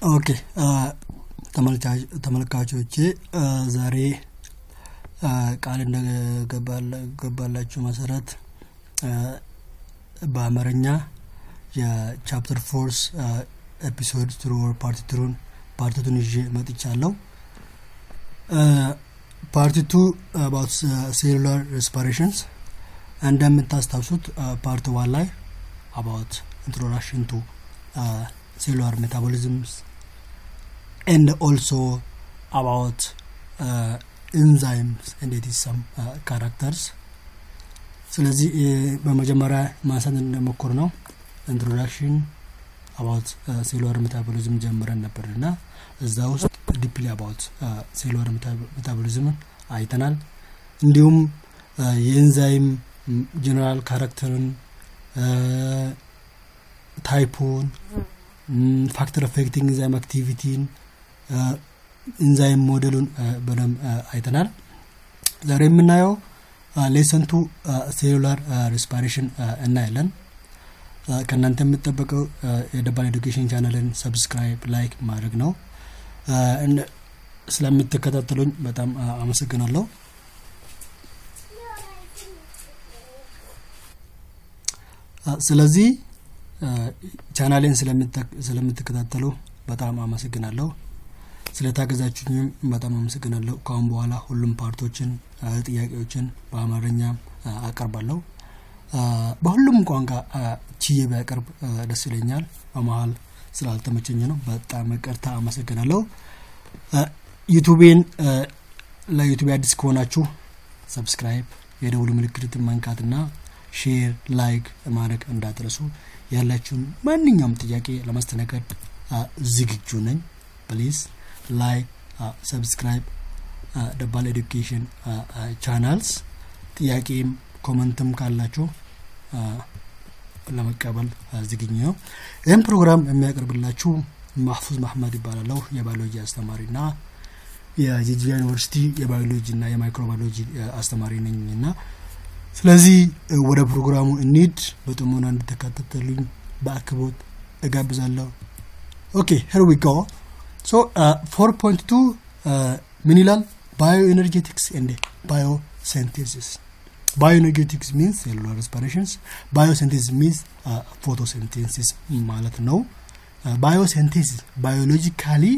Okay, ተመልካቾቼ ዛሬ ቃል እንደገባላችሁ መሰረት በአማርኛ የ chapter 4 episode 2 or part 2 part 2 ይዤ መጥቻለሁ። Part 2 about cellular respirations እንደምታስታውሱት part 1 ላይ about introduction to cellular metabolisms and also about enzymes and it is some characters. ስለዚህ በመጀመሪያ ማንሳት እንደሞከርነው introduction about cellular metabolism ጀምረን ነበርና እዛ ውስጥ deeply about cellular metabolism አይተናል። እንዲሁም የኤንዛይም general character ን type ኡን factor affecting enzyme activity ን enzyme model ኡን በደንብ አይተናል። ዛሬ የምናየው lesson 2 cellular respiration እናያለን። ከእናንተ የሚጠበቀው የደባል Education channel ን subscribe፣ like ማድረግ ነው። ስለምትከታተሉኝ በጣም አመሰግናለሁ። ስለዚህ ቻናሌን ስለምትከታተሉ በጣም አመሰግናለሁ። ስለታገዛችሁኝም በጣም አመሰግናለሁ። ከአሁን በኋላ ሁሉም part ኦችን ጥያቄዎችን በአማርኛ አቀርባለሁ። በሁሉም ቋንቋ ችዬ ባቀርብ ደስ ይለኛል። በመሃል ስላልተመቸኝ ነው። በጣም ይቅርታ፣ አመሰግናለሁ። ዩቲዩብን ለዩቲዩብ አዲስ ከሆናችሁ subscribe፣ የደውል ምልክቱን መንካትና share፣ like ማድረግ እንዳትረሱ። ያላችሁን ማንኛውም ጥያቄ ለማስተናገድ ዝግጁ ነኝ። Please like፣ subscribe ደባል Education channels። ጥያቄም comment ም ካላችሁ ለመቀበል ዝግጁ ነው። ይህን ፕሮግራም የሚያቀርብላችሁ ማህፉዝ መሐመድ ይባላለሁ። የባዮሎጂ አስተማሪና የጂጂጋ ዩኒቨርሲቲ የባዮሎጂ እና የማይክሮባዮሎጂ አስተማሪ ነኝና ስለዚህ ወደ ፕሮግራሙ እንሂድ። በጥሞና እንድትከታተሉኝ በአክብሮት እጋብዛለሁ። Okay, here we go. So 4.2 ምን ይላል? Bioenergetics and biosynthesis. Bioenergetics means cellular respirations, biosynthesis means photosynthesis ማለት ነው። Biosynthesis biologically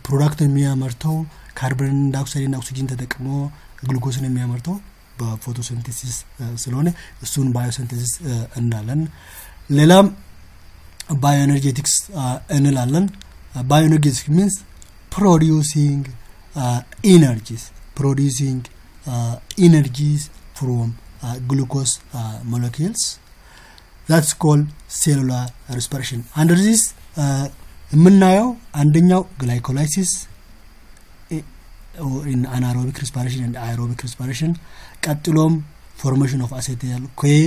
product የሚያመርተው carbon dioxide እና ኦክሲጂን ተጠቅሞ ግሉኮስን የሚያመርተው በ photosynthesis ስለሆነ እሱን biosynthesis እንላለን። ሌላም bioenergetics እንላለን። Bioenergetics means producing energies, producing energies from glucose molecules. That's called cellular respiration. Under this የምናየው አንደኛው glycolysis in anaerobic respiration and aerobic respiration፣ ቀጥሎም formation of acetyl CoA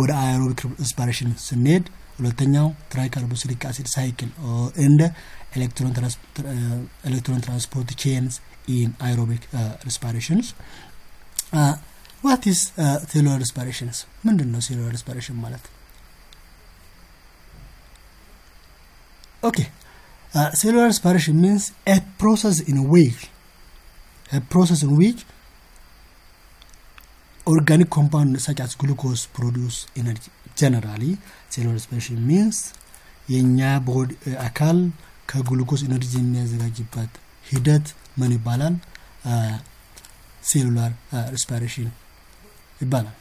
ወደ aerobic respiration ስንሄድ፣ ሁለተኛው tricarboxylic acid cycle and electron transport chains in aerobic respirations. What is cellular respirations? ምንድን ነው cellular respiration ማለት? Okay, cellular respiration means a process in which organic compound such as glucose produce energy. Generally, cellular respiration means የኛ body አካል ከ glucose energy የሚያዘጋጅበት ሂደት ምን ይባላል? Cellular respiration ይባላል።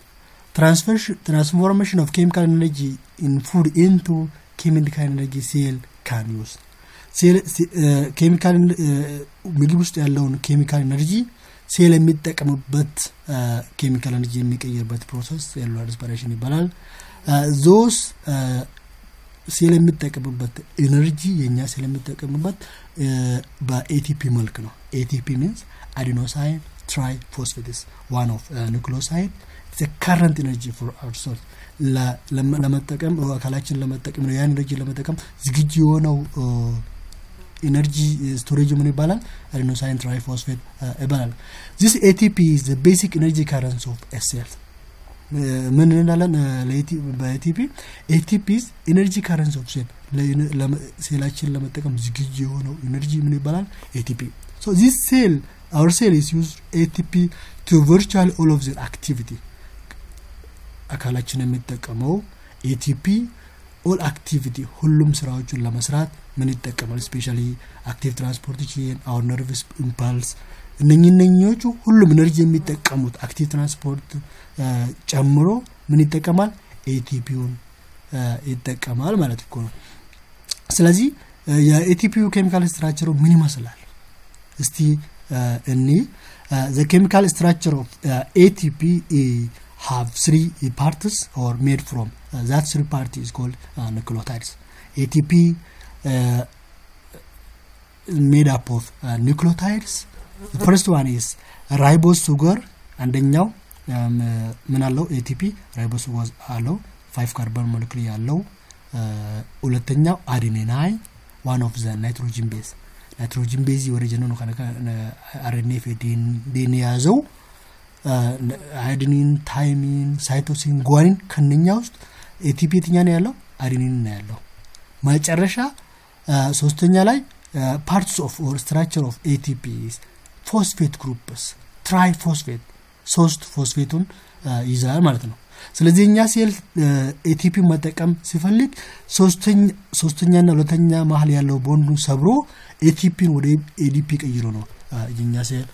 Transformation of chemical energy in food into chemical energy cell can use. Chemical ምግብ ውስጥ ያለውን chemical energy cell የሚጠቀምበት chemical energy የሚቀይርበት process cellular respiration ይባላል። Those cell የሚጠቀምበት energy የእኛ ሴል የሚጠቀምበት በ ATP መልክ ነው። ATP means adenosine triphosphates, one of nucleoside, current energy for our cell ለመጠቀም አካላችን ለመጠቀም ነው። ያን energy ለመጠቀም ዝግጁ የሆነው energy storage ምን ይባላል? Adenosine triphosphate ይባላል። This ATP is the basic energy currency of a cell. ምን እንላለን በ ATP? ATP is energy currency of cell. ሴላችን ለመጠቀም ዝግጁ የሆነው energy ምን ይባላል? ATP. So this cell, our cell is use ATP to virtually all of their activity. አካላችን የሚጠቀመው ATP all activity፣ ሁሉም ስራዎቹን ለመስራት ምን ይጠቀማል? Specially active transport chain፣ our nerves impulse፣ እነኚህ እነኚዎቹ ሁሉም energy የሚጠቀሙት active transport ጨምሮ ምን ይጠቀማል? ATP ውን ይጠቀማል ማለት እኮ ነው። ስለዚህ የ ATP ው chemical structure ሩ ምን ይመስላል? እስቲ እኒ the chemical structure of ATP have three parts or made from that three part is called nucleotides. ATP made up of nucleotides. The first one is ribose sugar. አንደኛው ምን አለው? ATP ribose sugar አለው፣ 5 carbon molecule ያለው። ሁለተኛው adenine, one of the nitrogen base. Nitrogen base ወደ ጀነኑ RNA fi DNA የያዘው adenine፣ thymine፣ cytosine፣ guanine ከነኛ ውስጥ ATP የትኛ ነው ያለው? Adenine ነው ያለው። መጨረሻ ሶስተኛ ላይ parts of or structure of ATP phosphate groups, triphosphate፣ ሶስት ፎስፌቱን ይይዛል ማለት ነው። ስለዚህ እኛ cell ATP መጠቀም ሲፈልግ ሶስተኛና ሁለተኛ መሀል ያለው ቦንዱን ሰብሮ ATP ን ወደ ADP ቀይሮ ነው የኛ ሴል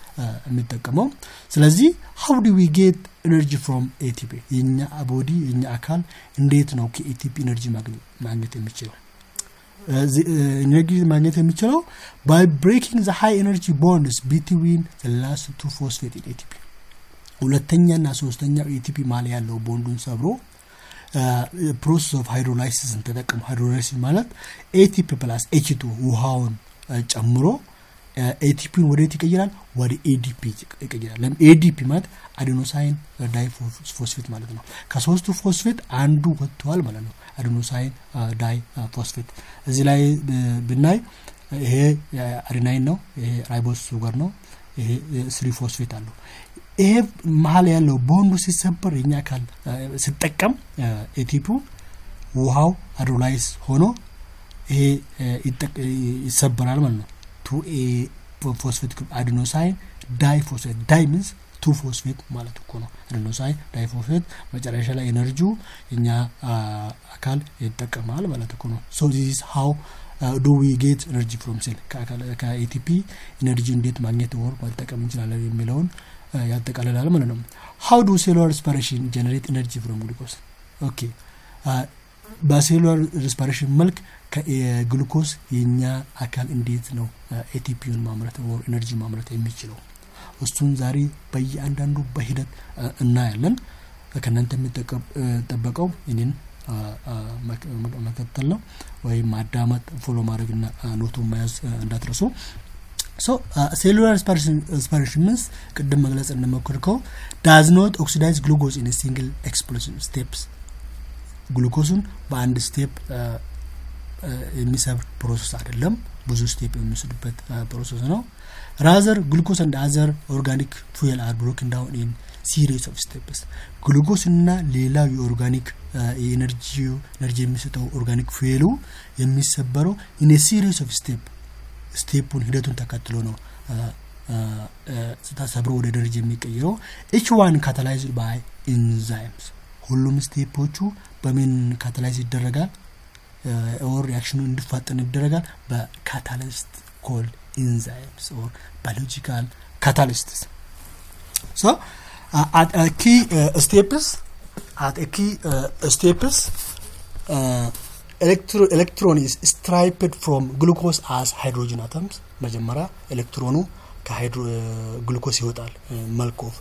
የሚጠቀመው። ስለዚህ how do we get energy from ATP? የኛ body፣ የኛ አካል እንዴት ነው ከ ATP energy ማግኘት የሚችለው? Energy ማግኘት የሚችለው by breaking the high energy bonds between the last two phosphate in ATP። ሁለተኛና ሶስተኛው ATP መሀል ያለው ቦንዱን ሰብሮ process of hydrolysis ን ተጠቅሞ፣ hydrolysis ማለት ATP plus H2 ውሃውን ጨምሮ ATP ን ወደ የት ይቀይራል? ወደ ADP ይቀይራል። ለምን? ADP ማለት adenosine diphosphate ማለት ነው። ከሶስቱ ፎስፌት አንዱ ወጥተዋል ማለት ነው። Adenosine diphosphate እዚህ ላይ ብናይ ይሄ adenine ነው። ይሄ ribose sugar ነው። ይሄ three phosphate አለው። ይሄ መሀል ያለው ቦንዱ ሲሰበር የኛ አካል ሲጠቀም ATP ውሃው hydrolyze ሆኖ ይሄ ይሰበራል ማለት ነው። Two a phosphate adenosine diphosphate, di means two phosphate ማለት እኮ ነው። Adenosine diphosphate መጨረሻ ላይ energy ው የኛ አካል ይጠቀማል ማለት እኮ ነው። So this how do we get energy from cell፣ ከ ATP energy እንዴት ማግኘት or መጠቀም እንችላለን የሚለውን ያጠቃልላል ማለት ነው። How do cellular respiration generate energy from glucose? Okay፣ በ cellular respiration መልክ ከግሉኮስ የኛ አካል እንዴት ነው ATP ውን ማምረት or energy ማምረት የሚችለው? እሱን ዛሬ በየአንዳንዱ በሂደት እናያለን። ከእናንተ የሚጠበቀው እኔን መከተል ነው ወይም ማዳመጥ፣ follow ማድረግና note ኡን መያዝ እንዳትረሱ። So cellular respiration means ቅድም መግለጽ እንደሞከርከው does not oxidize glucose in single explosive steps። ግሉኮሱን በአንድ step የሚሰብር process አይደለም። ብዙ step የሚወስድበት process ነው። Rather, glucose and other organic fuel are broken down in series of steps። ግሉኮስ እና ሌላው የ organic የ energy የሚሰጠው organic fuel ኡ የሚሰበረው in series of step፣ step ኡን ሂደቱን ተከትሎ ነው ተሰብሮ ወደ energy የሚቀይረው። Each one catalyzed by enzymes። ሁሉም step ኦቹ በምን catalyze ይደረጋል or reaction ኑ እንዲፋጠን ይደረጋል? በ catalyst called enzymes or biological catalysts. So at key steps, at key steps, electron is stripped from glucose as hydrogen atoms። መጀመሪያ ኤሌክትሮኑ ከግሉኮስ ይወጣል መልክ of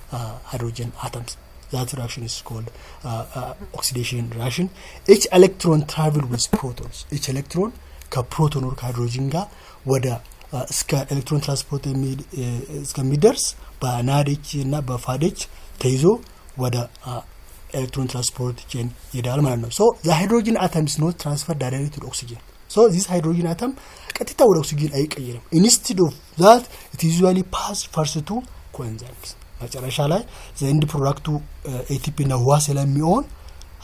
hydrogen atoms. That reaction is called oxidation reaction. Each electron travel with protons. Each electron ከ proton or ከ hydrogen ጋር ወደ እስከ electron transport እስከሚደርስ በ NADH እና በ FADH ተይዞ ወደ electron transport chain ይሄዳል ማለት ነው። So the hydrogen atom is not transfer direct to oxygen. So this hydrogen atom ቀጥታ ወደ ኦክሲጅን አይቀይርም። Instead of that, it usually pass first to coenzymes. መጨረሻ ላይ the end product ኡ ATP እና ውሃ ስለሚሆን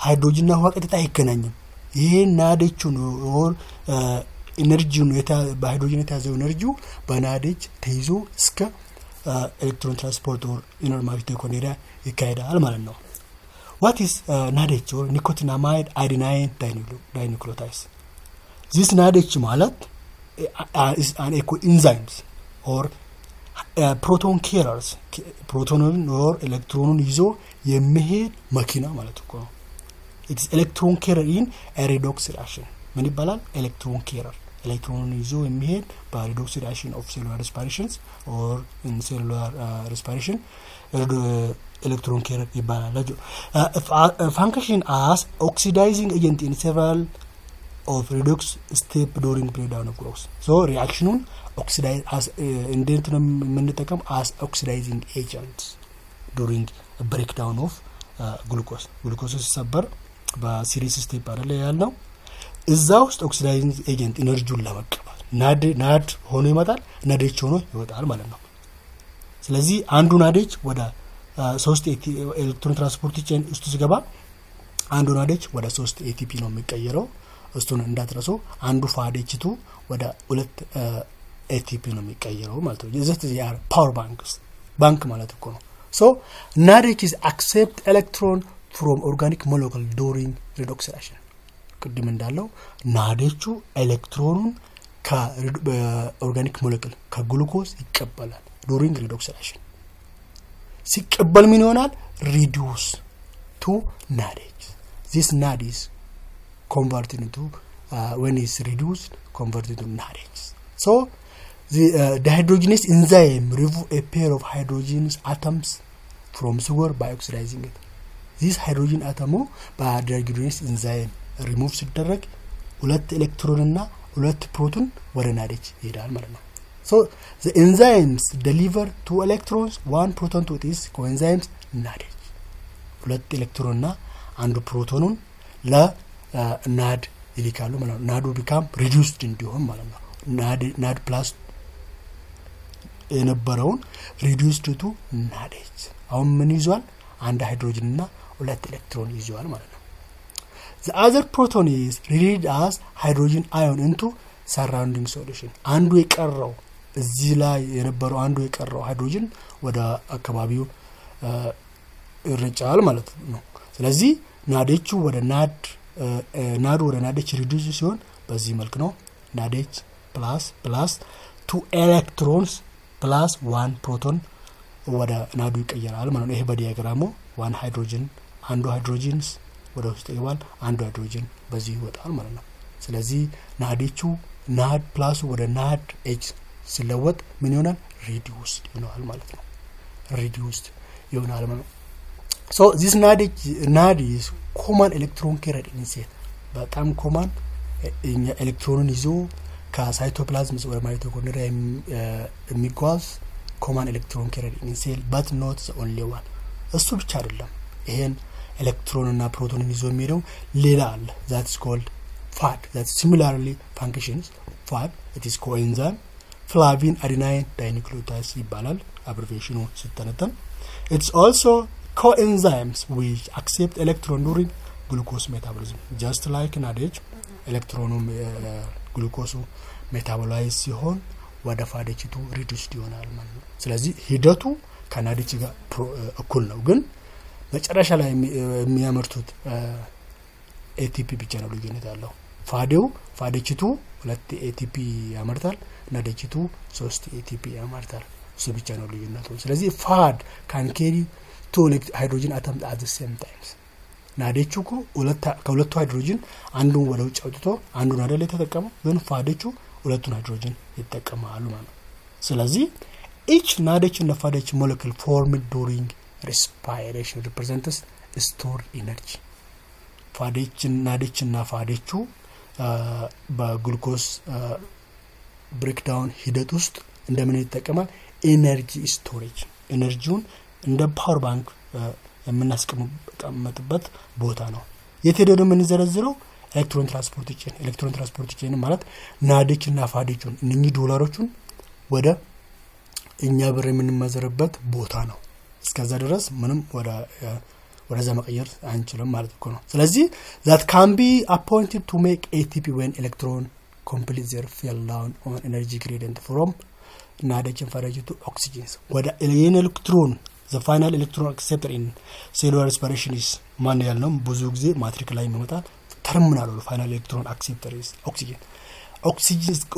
ሃይድሮጅን እና ውሃ ቀጥታ አይገናኝም። ይሄ NADH ኡን or energy ውን በሃይድሮጅን የተያዘው energy ው በ NADH ተይዞ እስከ electron transport or inner mitochondria ይካሄዳል ማለት ነው። What is NADH or nicotinamide adenine dinucleotides? This NADH ማለት is an coenzymes or proton carriers፣ ፕሮቶኑን or ኤሌክትሮኑን ይዞ የሚሄድ መኪና ማለት እኮ ነው። It's electron carrier in redox reaction። ምን ይባላል? Electron carrier፣ ኤሌክትሮኑን ይዞ የሚሄድ በ redox reaction of cellular respirations or in cellular respiration electron carrier ይባላል። Function as oxidizing agent in several of redox step during breakdown of glucose. So reaction ኑን oxidize እንዴት ነው የምንጠቀም? As oxidizing agent during breakdown of glucose። ግሉኮስ ሲሰበር በ series step አይደለ ያልነው? እዛ ውስጥ oxidizing agent energy ውን ለመቀበል NAD ሆኖ ይመጣል፣ NADH ሆኖ ይወጣል ማለት ነው። ስለዚህ አንዱ NADH ወደ ሶስት electron transport chain ውስጥ ሲገባ አንዱ NADH ወደ ሶስት ATP ነው የሚቀየረው። እሱን እንዳትረሱ። አንዱ FADH2 ወደ ሁለት ATP ነው የሚቀየረው ማለት ነው። Just are power banks፣ ባንክ ማለት እኮ ነው። So NADH is accept electron from organic molecule during redox reaction። ቅድም እንዳለው NADH ኡ ኤሌክትሮኑን ከ organic molecule ከግሉኮስ ይቀበላል። During redox reaction ሲቀበል ምን ይሆናል? Reduce to NADH. This NAD is converted into when it's reduced, converted to NADH. So the dehydrogenase enzyme remove a pair of hydrogen atoms from sugar by oxidizing it. This hydrogen atom በ dehydrogenase enzyme remove ሲደረግ ሁለት ኤሌክትሮን እና ሁለት ፕሮቶን ወደ NADH ይሄዳል ማለት ነው። So the enzymes deliver two electrons, one proton to its coenzymes NADH። ሁለት ኤሌክትሮን እና አንዱ ፕሮቶኑን ለ NAD ይልካሉ ማለት ነው። NAD ኡ become reduced እንዲሆን ማለት ነው። NAD plus የነበረውን reduced to NADH። አሁን ምን ይዟል? አንድ ሃይድሮጅን እና ሁለት ኤሌክትሮን ይዟል ማለት ነው። The other proton is released as hydrogen ion into surrounding solution። አንዱ የቀረው እዚህ ላይ የነበረው አንዱ የቀረው ሃይድሮጅን ወደ አካባቢው ይረጫል ማለት ነው። ስለዚህ NADH ኡ ወደ NAD NAD ኡ ወደ NADH reduce ሲሆን በዚህ መልክ ነው። NADH plus two electrons plus one proton ወደ NAD ኡ ይቀየራል ማለት ነው። ይሄ በ diagram ኡ one hydrogen፣ አንዱ hydrogens ወደ ውስጥ ይገባል፣ አንዱ ሃይድሮጅን በዚህ ይወጣል ማለት ነው። ስለዚህ NADH ኡ NAD plus ኡ ወደ NADH ሲለወጥ ምን ይሆናል? Reduced ይሆናል ማለት ነው። Reduced ይሆናል ማለት ነው። So this NAD is common electron carrier in cell። በጣም common ኤሌክትሮንን ይዞ ከሳይቶፕላዝም ወደ mitochondria የሚጓዝ common electron carrier in cell, but not the only one። እሱ ብቻ አይደለም። ይሄን ኤሌክትሮን እና ፕሮቶንን ይዞ የሚሄደው ሌላ አለ። That is called FAD, that similarly functions. FAD, it is coenzyme flavin adenine dinucleotides ይባላል abbreviation ኑ ሲተነተን። It's also coenzymes which accept electron during glucose metabolism, just like NADH። ኤሌክትሮኑ ግሉኮሱ metabolize ሲሆን ወደ FADH2 reduced ይሆናል ማለት ነው። ስለዚህ ሂደቱ ከ NADH ጋር እኩል ነው፣ ግን መጨረሻ ላይ የሚያመርቱት ATP ብቻ ነው ልዩነት ያለው። FAD ው FADH2 ሁለት ATP ያመርታል፣ NADH2 ሶስት ATP ያመርታል። እሱ ብቻ ነው ልዩነቱ። ስለዚህ FAD can carry two hydrogen atom at same times። NADH ኡ እኮ ከሁለቱ ሃይድሮጅን አንዱን ወደ ውጭ አውጥቶ አንዱን አይደል የተጠቀመው? ግን FADH ኡ ሁለቱን ሃይድሮጅን ይጠቀማሉ ማለት ነው። ስለዚህ each NADH እና FADH molecule formed during respiration represents stored energy። FADH NADH እና FADH ኡ በ glucose breakdown ሂደት ውስጥ እንደምን ይጠቀማል? Energy storage፣ energy ውን እንደ power bank የምናስቀምጥበት ቦታ ነው። የት ሄደ ነው የምንዘረዝረው? Electron transport chain። Electron transport chain ማለት NADH እና FADH ኡን እነኚህ ዶላሮቹን ወደ እኛ ብር የምንመዘርበት ቦታ ነው። እስከዛ ድረስ ምንም ወደዛ መቀየር አንችልም ማለት እኮ ነው። ስለዚህ that can be appointed to make ATP when electron complete their fall down on energy gradient from NADH and FADH to oxygen. ወደ electron, the final electron acceptor in cellular respiration is ማን ያልነው ብዙ ጊዜ ማትሪክ ላይ ይመጣል። Terminal final electron acceptor is oxygen.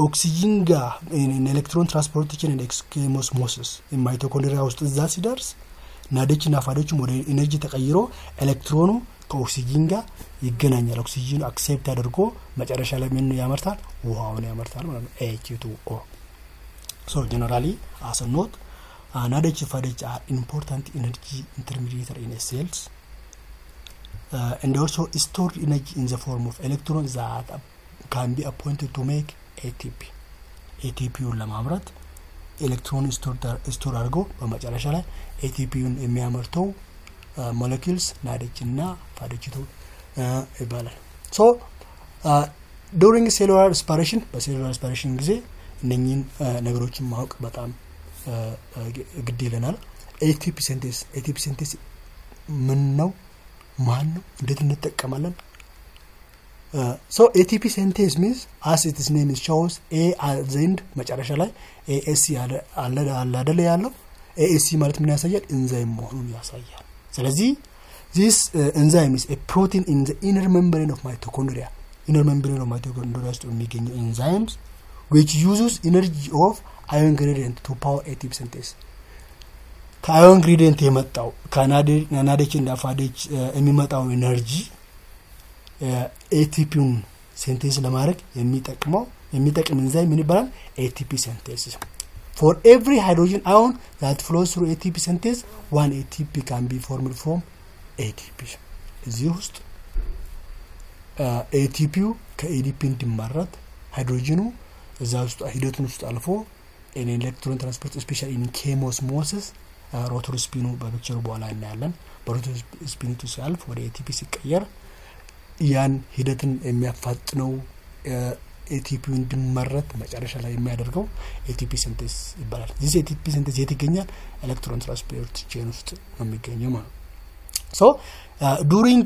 ኦክሲጅን ጋር electron transportation and chemiosmosis mitochondria ውስጥ እዛ ሲደርስ NADH እና FADH ም ወደ energy ተቀይሮ ኤሌክትሮኑ ከኦክሲጂን ጋር ይገናኛል። ኦክሲጂኑ accept አድርጎ መጨረሻ ላይ ምን ያመርታል? ውሃውን ያመርታል ማለት ነው። H2O. So generally, as a note, NADH, FADH are important energy intermediate in cells and also stored energy in the form of electrons that can be appointed to make ATP. ATP ውን ለማምረት electron store አድርጎ በመጨረሻ ላይ ATP ውን የሚያመርተው molecules NADH እና FADH2 ይባላል። So during cellular respiration፣ በ cellular respiration ጊዜ እነኚህን ነገሮችን ማወቅ በጣም ግድ ይለናል። ATP synthase. ATP synthase ምን ነው? ማን ነው? እንዴት እንጠቀማለን? So ATP synthase means, as its name shows, A the end መጨረሻ ላይ ASE አለ አደለ ያለው? ASE ማለት ምን ያሳያል? ኢንዛይም መሆኑን ያሳያል። ስለዚህ this enzyme is a protein in the inner membrane of mitochondria. Inner membrane of mitochondria ውስጥ የሚገኘው enzymes which uses energy of ion gradient to power ATP synthase. ከ ion gradient የመጣው ከ NADH እና FADH የሚመጣው energy ATP ውን synthase ለማድረግ የሚጠቅመው የሚጠቅም ኢንዛይም ምን ይባላል? ATP synthase. For every hydrogen ion that flows through ATP synthase, one ATP can be formed from ADP. እዚህ ውስጥ ATP ው ከ ADP እንዲመረት ሃይድሮጅኑ እዛ ውስጥ ሂደቱን ውስጥ አልፎ electron transport, specially in chemiosmosis, rotor spin ኑ በ picture ሩ በኋላ እናያለን። በ rotor spin ኑ ሲያልፍ ወደ ATP ሲቀየር ያን ሂደትን የሚያፋጥነው ATP እንዲመረት መጨረሻ ላይ የሚያደርገው ATP synthase ይባላል። This ATP synthase የት ይገኛል? Electron transport chain ውስጥ ነው የሚገኘው ማለት ነው። So during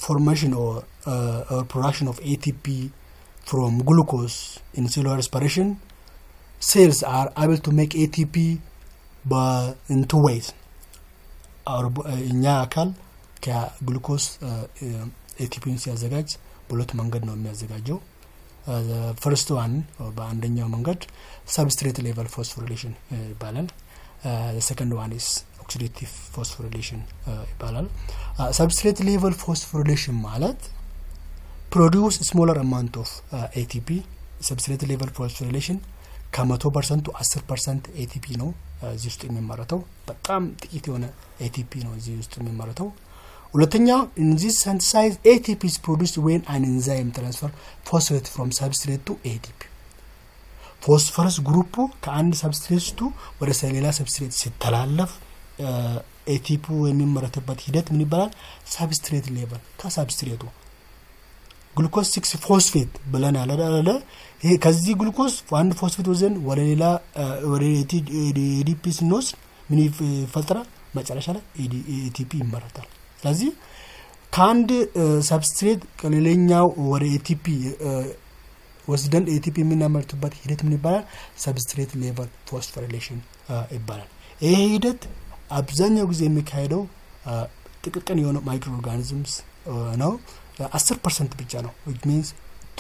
formation or production of ATP from glucose in cellular respiration, cells are able to make ATP in two ways. እኛ አካል ከ glucose ATP ን ሲያዘጋጅ በሁለት መንገድ ነው የሚያዘጋጀው። First one፣ በአንደኛው መንገድ substrate level phosphorylation ይባላል። Second one is oxidative phosphorylation ይባላል። Substrate level phosphorylation ማለት produce smaller amount of ATP. Substrate level phosphorylation ከ100% ቱ 10% ATP ነው እዚህ ውስጥ የሚመረተው። በጣም ጥቂት የሆነ ATP ነው እዚህ ውስጥ የሚመረተው። ሁለተኛ፣ in this synthesize ATP is produced when an enzyme transfer phosphate from substrate to ADP. Phosphorus group ኡ ከአንድ substrate ቱ ወደ ሌላ substrate ሲተላለፍ ATP የሚመረትበት ሂደት ምን ይባላል? Substrate level ከ substrate ቱ glucose 6 phosphate ብለን ያለ አለ። ይሄ ከዚህ ግሉኮስ አንድ ፎስፌት ወዘን ወደ ሌላ ወደ ADP ስንወስድ ምን ይፈጠራል? መጨረሻ ላይ ATP ይመረታል። ስለዚህ ከአንድ substrate ከሌላኛው ወደ ATP ወስደን ATP የምናመርትበት ሂደት ምን ይባላል? Substrate level phosphorylation ይባላል። ይሄ ሂደት አብዛኛው ጊዜ የሚካሄደው ጥቃቅን የሆነ microorganisms ነው። 10% ብቻ ነው፣ which means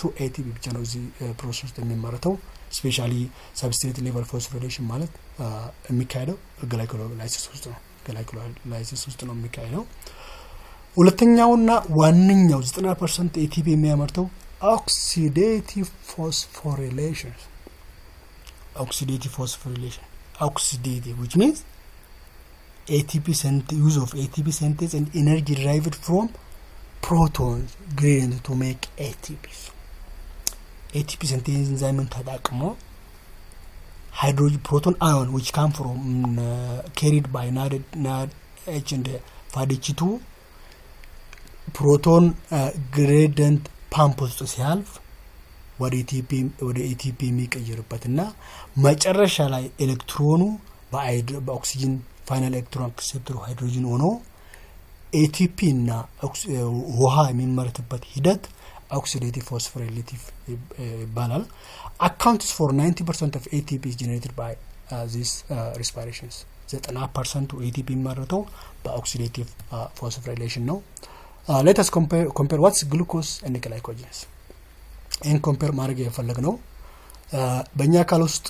2 ATP ብቻ ነው እዚህ process ውስጥ የሚመረተው። Specially substrate level phosphorylation ማለት የሚካሄደው glycolysis ውስጥ ነው። Glycolysis ውስጥ ነው የሚካሄደው። ሁለተኛውና ዋነኛው 90% ATP የሚያመርተው oxidative phosphorylation. Oxidative phosphorylation, oxidative, which means ATP use of ATP synthase and energy derived from protons gradient to make ATP. ATP synthase enzyme ተጠቅሞ hydrogen proton ion which come from carried by NADH and FADH2 proton gradient pump ውስጥ ሲያልፍ ወደ ATP የሚቀይርበት እና መጨረሻ ላይ ኤሌክትሮኑ በኦክሲጅን Final electron acceptor ኡ ሃይድሮጅን ሆኖ ATP እና ውሃ የሚመረትበት ሂደት oxidative phosphorylative ይባላል። Accounts for 90% of ATP is generated by this respirations። 90% ኡ ATP የሚመረተው በ oxidative phosphorylation ነው። Let us compare what's glucose and glycogens። ይህን compare ማድረግ የፈለግነው በእኛ አካል ውስጥ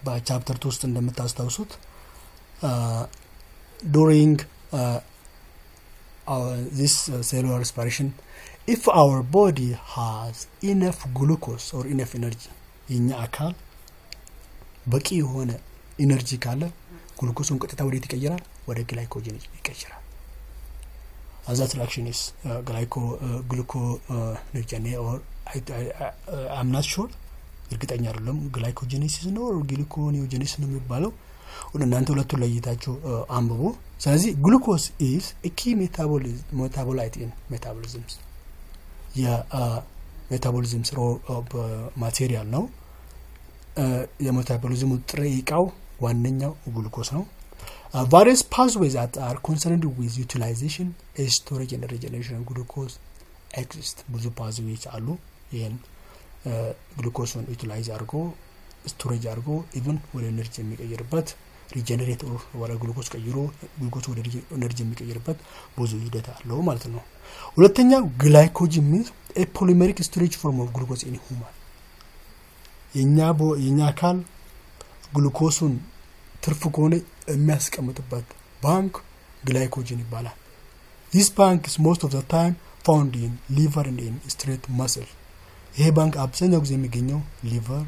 በ chapter 2 ውስጥ እንደምታስታውሱት during this cellular respiration, if our body has enough glucose or enough energy፣ የኛ አካል በቂ የሆነ energy ካለ ግሉኮሱን ቀጥታ ወዴት ይቀይራል? ወደ glycogen ይቀይራል። That reaction is gluconeogene or I'm not sure፣ እርግጠኛ አይደለም። Glycogenesis ነው gluconeogenesis ነው የሚባለው። እናንተ ሁለቱን ለይታችሁ አንብቡ። ስለዚህ glucose is key metabolite in metabolisms፣ የ metabolism raw material ነው። የ metabolism ኡ ጥሬ እቃው ዋነኛው ግሉኮስ ነው። Various pathways that are concerned with utilization, storage and regeneration glucose exist። ብዙ pathway ዎች አሉ። ይህን glucose ኡን utilize አድርጎ፣ storage አድርጎ፣ even ወደ energy የሚቀይርበት፣ regenerate ወደ ግሉኮስ ቀይሮ ግሉኮስ ወደ energy የሚቀይርበት ብዙ ሂደት አለው ማለት ነው። ሁለተኛ glycogen means a polymeric storage form of glucose in human። የኛ አካል ግሉኮሱን ትርፍ ከሆነ የሚያስቀምጥበት ባንክ glycogen ይባላል። This bank is most of the time found in liver and in striated muscle። ይሄ ባንክ አብዛኛው ጊዜ የሚገኘው liver፣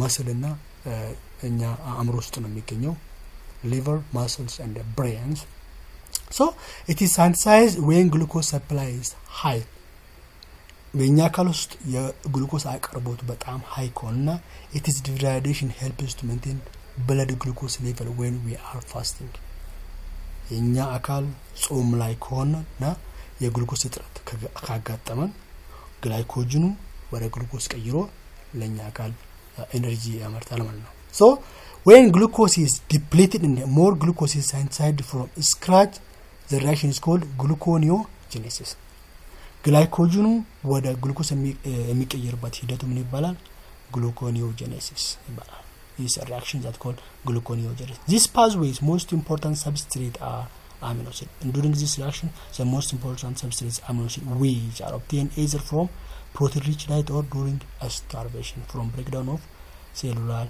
muscle እና እኛ አእምሮ ውስጥ ነው የሚገኘው። Liver, muscles and brains. So it is synthesized when glucose supply is high። በእኛ አካል ውስጥ የግሉኮስ አቅርቦት በጣም high ከሆነና its degradation helps to maintain blood glucose level when we are fasting። የእኛ አካል ጾም ላይ ከሆነ እና የግሉኮስ እጥረት ካጋጠመን glycogen ኑ ወደ ግሉኮስ ቀይሮ ለእኛ አካል energy ያመርታል ማለት ነው። So when glucose is depleted and more glucose is synthesized from scratch, the reaction is called gluconeogenesis። Glycogen ኑ ወደ ግሉኮስ የሚቀየርበት ሂደቱ ምን ይባላል? Gluconeogenesis ይባላል። This reaction that called gluconeogenesis. This pathway is most important substrate are amino acid. And during this reaction, the most important substrates amino acid, which are obtained either from protein-rich diet or during starvation from breakdown of cellular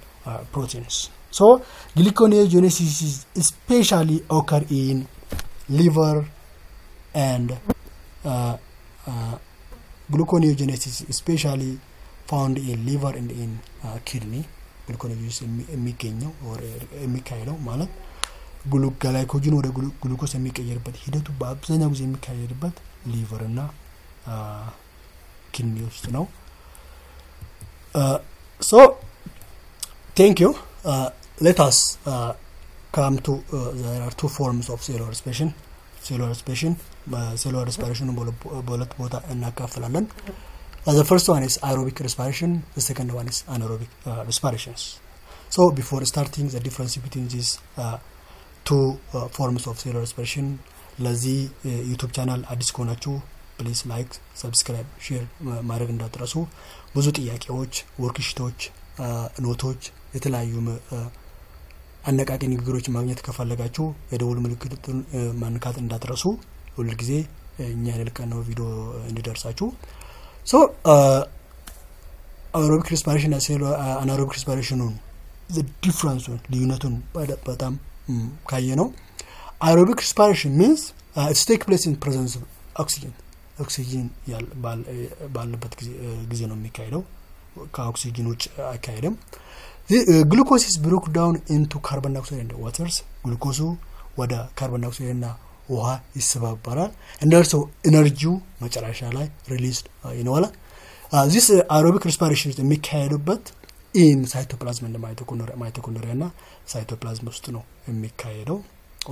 proteins. So gluconeogenesis is especially occur in liver and gluconeogenesis especially found in liver and in kidney. Gluconeogenesis የሚገኘው የሚካሄደው ማለት glycogen ወደ ግሉኮስ የሚቀየርበት ሂደቱ በአብዛኛው ጊዜ የሚካሄድበት liver እና kidney ውስጥ ነው። So thank you. Let us come to there are two forms of cellular respiration. Cellular respiration በሁለት ቦታ እናካፍላለን። The first one is aerobic respiration, the second one is anaerobic respirations. So before starting the difference between these two forms of cellular respiration፣ ለዚህ YouTube channel አዲስ ከሆናችሁ please like፣ subscribe፣ share ማድረግ እንዳትረሱ። ብዙ ጥያቄዎች፣ worksheet ኦች፣ note ኦች፣ የተለያዩ አነቃቂ ንግግሮች ማግኘት ከፈለጋችሁ የደውል ምልክቱን መንካት እንዳትረሱ። ሁልጊዜ እኛ የለቀቅነው ቪዲዮ እንዲደርሳችሁ። So aerobic respiration፣ anaerobic respiration ኑን difference ኡን ልዩነቱን በጣም ካየነው aerobic respiration means it's take place in presence oxygen፣ ኦክሲጅን ባለበት ጊዜ ነው የሚካሄደው። ከኦክሲጅን ውጭ አይካሄድም። Glucose is broke down into carbon dioxide and waters። ግሉኮሱ ወደ carbon dioxide እና ውሃ ይሰባበራል። And also energy ው መጨረሻ ላይ release ይነዋል። This aerobic respiration የሚካሄድበት in cytoplasm and mitochondria እና ሳይቶፕላዝም ውስጥ ነው የሚካሄደው።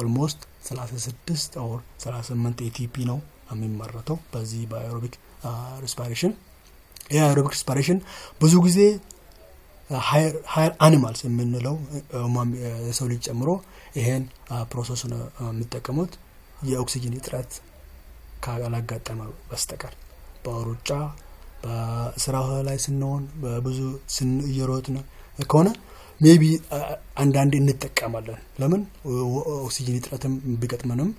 Almost 36 or 38 ATP ነው የሚመረተው በዚህ በ aerobic respiration። ይህ aerobic respiration ብዙ ጊዜ Higher animals የምንለው የሰው ልጅ ጨምሮ ይሄን process ነው የሚጠቀሙት የኦክሲጅን እጥረት ካላጋጠመ በስተቀር። በሩጫ በስራ ላይ ስንሆን በብዙ እየሮጥን ከሆነ maybe አንዳንዴ እንጠቀማለን። ለምን ኦክሲጅን እጥረትም ቢገጥመንም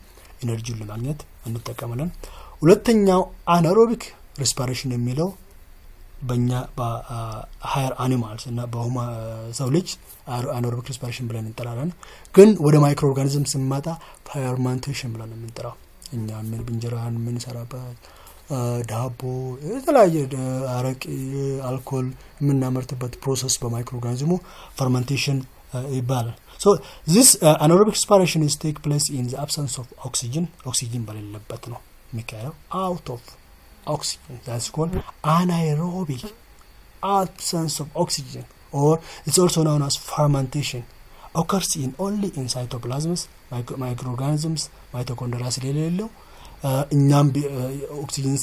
energy ውን ለማግኘት እንጠቀማለን። ሁለተኛው anaerobic respiration የሚለው በእኛ በ higher animals እና በሁማ ሰው ልጅ anaerobic respiration ብለን እንጠራለን። ግን ወደ microorganism ስንመጣ fermentation ብለን የምንጠራው እኛ ምን እንጀራን የምንሰራበት፣ ዳቦ፣ የተለያየ አረቂ፣ አልኮል የምናመርትበት process በ microorganism ኡ fermentation ይባላል። So this anaerobic respiration is take place in the absence of oxygen። ኦክሲጅን በሌለበት ነው የሚካሄደው። Out of oxygen, that's called anaerobic, absence of oxygen, or it's also known as fermentation, occurs in only in cytoplasms, microorganisms mitochondria ስለሌለው እኛም ኦክሲጅን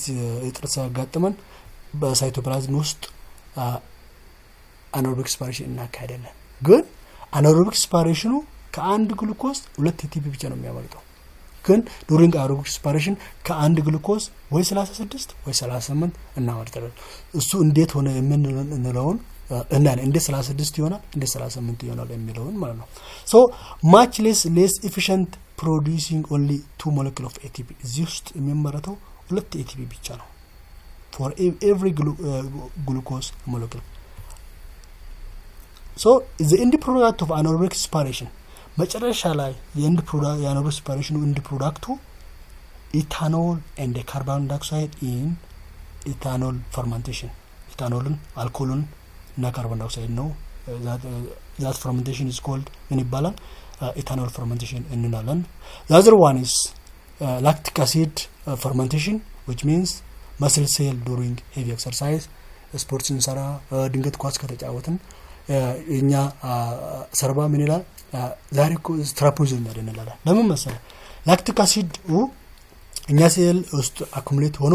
እጥረት ሲያጋጥመን በሳይቶፕላዝም ውስጥ anaerobic respiration እናካሄዳለን። ግን anaerobic respiration ኑ ከአንድ ግሉኮስ 2 ATP ብቻ ነው የሚያመርተው። ግን during aerobic respiration ከአንድ ግሉኮስ ወይ 36 ወይ 38 እናመርታለን። እሱ እንዴት ሆነ የምንለውን እናያለን። እንዴት 36 ይሆናል፣ እንዴት 38 ይሆናል የሚለውን ማለት ነው። So much less efficient, producing only two molecule of ATP። እዚህ ውስጥ የሚመረተው 2 ATP ብቻ ነው for every glucose molecule። So the end product of anaerobic respiration፣ መጨረሻ ላይ የ end product የ anaerobic respiration ኑ end product ኡ ethanol and carbon dioxide in ethanol fermentation፣ ethanol ን አልኮሉን እና carbon dioxide ነው። That fermentation is called ምን ይባላል? Ethanol fermentation እንላለን። The other one is lactic acid fermentation, which means muscle cell during heavy exercise። ስፖርት ስንሰራ፣ ድንገት ኳስ ከተጫወትን የእኛ ሰርባ ምን ይላል? ዛሬ እኮ ስትራፖ ይዞኛል እንላለን። ለምን መሰለ? Lactic acid እኛ ሴል ውስጥ accumulate ሆኖ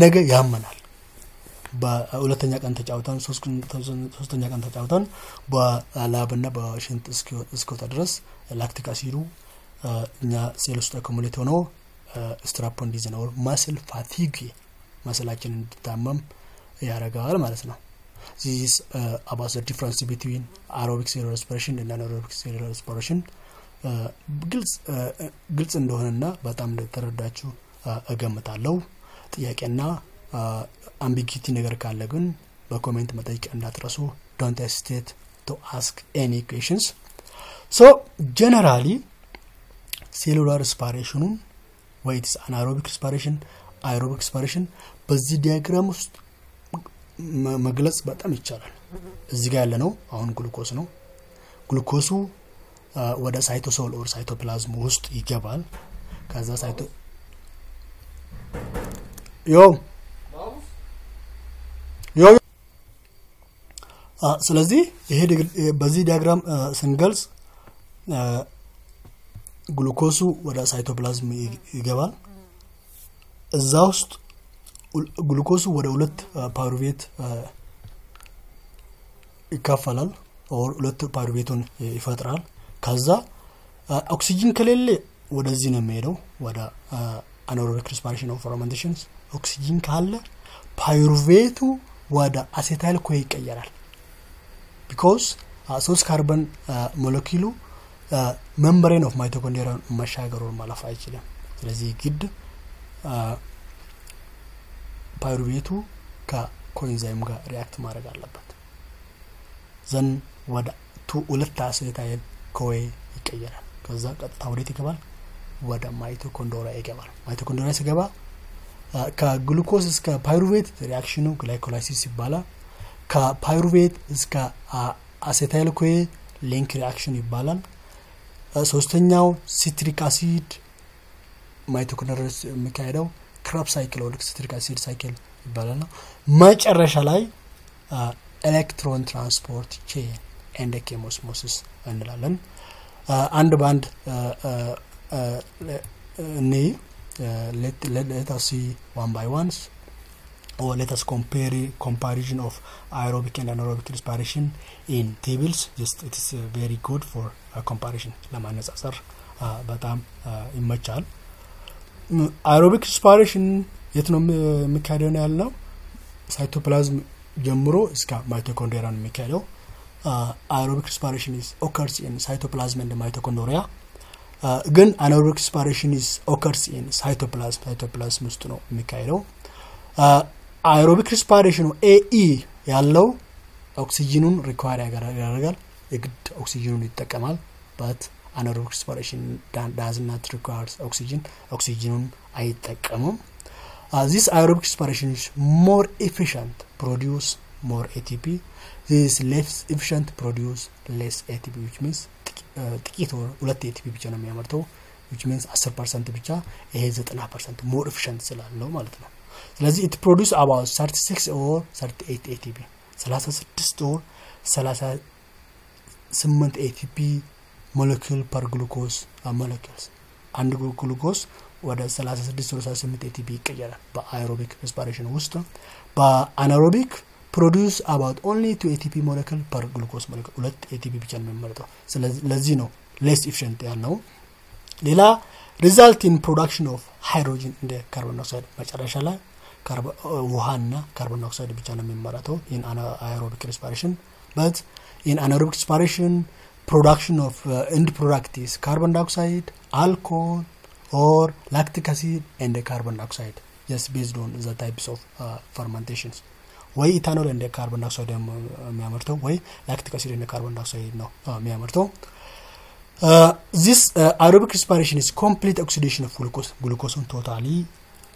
ነገ ያመናል። በሁለተኛ ቀን ተጫውተን፣ ሶስተኛ ቀን ተጫውተን በላብና በሽንት እስኪወጣ ድረስ lactic acid ኡ እኛ ሴል ውስጥ accumulate ሆኖ ስትራፖ እንዲይዘን or muscle fatigue፣ muscle ኣችን እንዲታመም ያደርገዋል ማለት ነው። This about the difference between aerobic cellular respiration እና anaerobic cellular respiration ግልጽ እንደሆነና በጣም እንደተረዳችሁ እገምታለሁ። ጥያቄና ambiguity ነገር ካለ ግን በ comment መጠየቅ እንዳትረሱ። Don't hesitate to ask any questions። So generally cellular respiration ኑን ወይትስ anaerobic respiration፣ aerobic respiration በዚህ diagram ውስጥ መግለጽ በጣም ይቻላል። እዚህ ጋር ያለነው አሁን ግሉኮስ ነው። ግሉኮሱ ወደ cytosol or cytoplasm ውስጥ ይገባል። ከዛ cyto yo yo ስለዚህ ይሄ በዚህ diagram ስንገልጽ ግሉኮሱ ወደ ሳይቶፕላዝም ይገባል። እዛ ውስጥ ግሉኮሱ ወደ ሁለት pyruvate ይካፈላል or ሁለት pyruvate ኡን ይፈጥራል። ከዛ ኦክሲጅን ከሌለ ወደዚህ ነው የሚሄደው፣ ወደ anaerobic respiration of fermentation። ኦክሲጅን ካለ pyruvate ኡ ወደ acetyl CoA ይቀየራል። Because 3 carbon molecule ኡ membrane of mitochondria ን መሻገሩን ማለፍ አይችልም። ስለዚህ ግድ pyruvate ኡ ከ coenzyme ጋር react ማድረግ አለበት። Then ወደ ሁለት acetyl CoA ይቀየራል። ከዛ ቀጥታ ወዴት ይገባል? ወደ mitochondria ይገባል። Mitochondria ሲገባ ከግሉኮስ እስከ pyruvate reaction ኑ glycolysis ይባላል። ከ pyruvate እስከ acetyl CoA link reaction ይባላል። ሶስተኛው citric acid mitochondria የሚካሄደው Krebs cycle or citric acid cycle ይባላል ነው። መጨረሻ ላይ electron transport chain and chemiosmosis እንላለን። አንድ በአንድ እኔ let us see one by ones. Or let us compare comparison of aerobic and anaerobic respiration in tables. Just it is very good for comparison. ለማነጻጸር በጣም ይመቻል። Aerobic respiration የት ነው የሚካሄደው ነው ያልነው? ሳይቶፕላዝም ጀምሮ እስከ mitochondria ነው የሚካሄደው። Aerobic respiration is occurs in cytoplasm and mitochondria. ግን anaerobic respiration is occurs in cytoplasm, cytoplasm ውስጥ ነው የሚካሄደው። Aerobic respiration ኑ AE ያለው ኦክሲጂኑን require ያደርጋል፣ የግድ ኦክሲጂኑን ይጠቀማል። But anaerobic respiration does not requires oxygen, ኦክሲጂኑን አይጠቀምም። This aerobic respiration is more efficient, produce more ATP. This less efficient, produce less ATP, which means ጥቂት or ሁለት ATP ብቻ ነው የሚያመርተው፣ which means 10% ብቻ፣ ይሄ 90% more efficient ስላለው ማለት ነው። ስለዚህ it produce about 36 or 38 ATP, 36 or 38 ATP molecule per glucose molecules. አንድ ግሉኮስ ወደ 36 or 38 ATP ይቀየራል በ aerobic respiration ውስጥ። በ anaerobic produce about only 2 ATP molecule per glucose molecule፣ ሁለት ATP ብቻ ነው የሚመረተው። ስለዚህ ለዚህ ነው less efficient ያልነው። ሌላ result in production of hydrogen and carbon dioxide። መጨረሻ ላይ ውሃና carbon dioxide ብቻ ነው የሚመረተው in aerobic respiration, but in anaerobic respiration, production of end product is carbon dioxide, alcohol or lactic acid and carbon dioxide, just based on the types of fermentations. ወይ ethanol and carbon dioxide የሚያመርተው ወይ lactic acid and carbon dioxide ነው የሚያመርተው። This aerobic respiration is complete oxidation of glucose. ግሉኮስን totally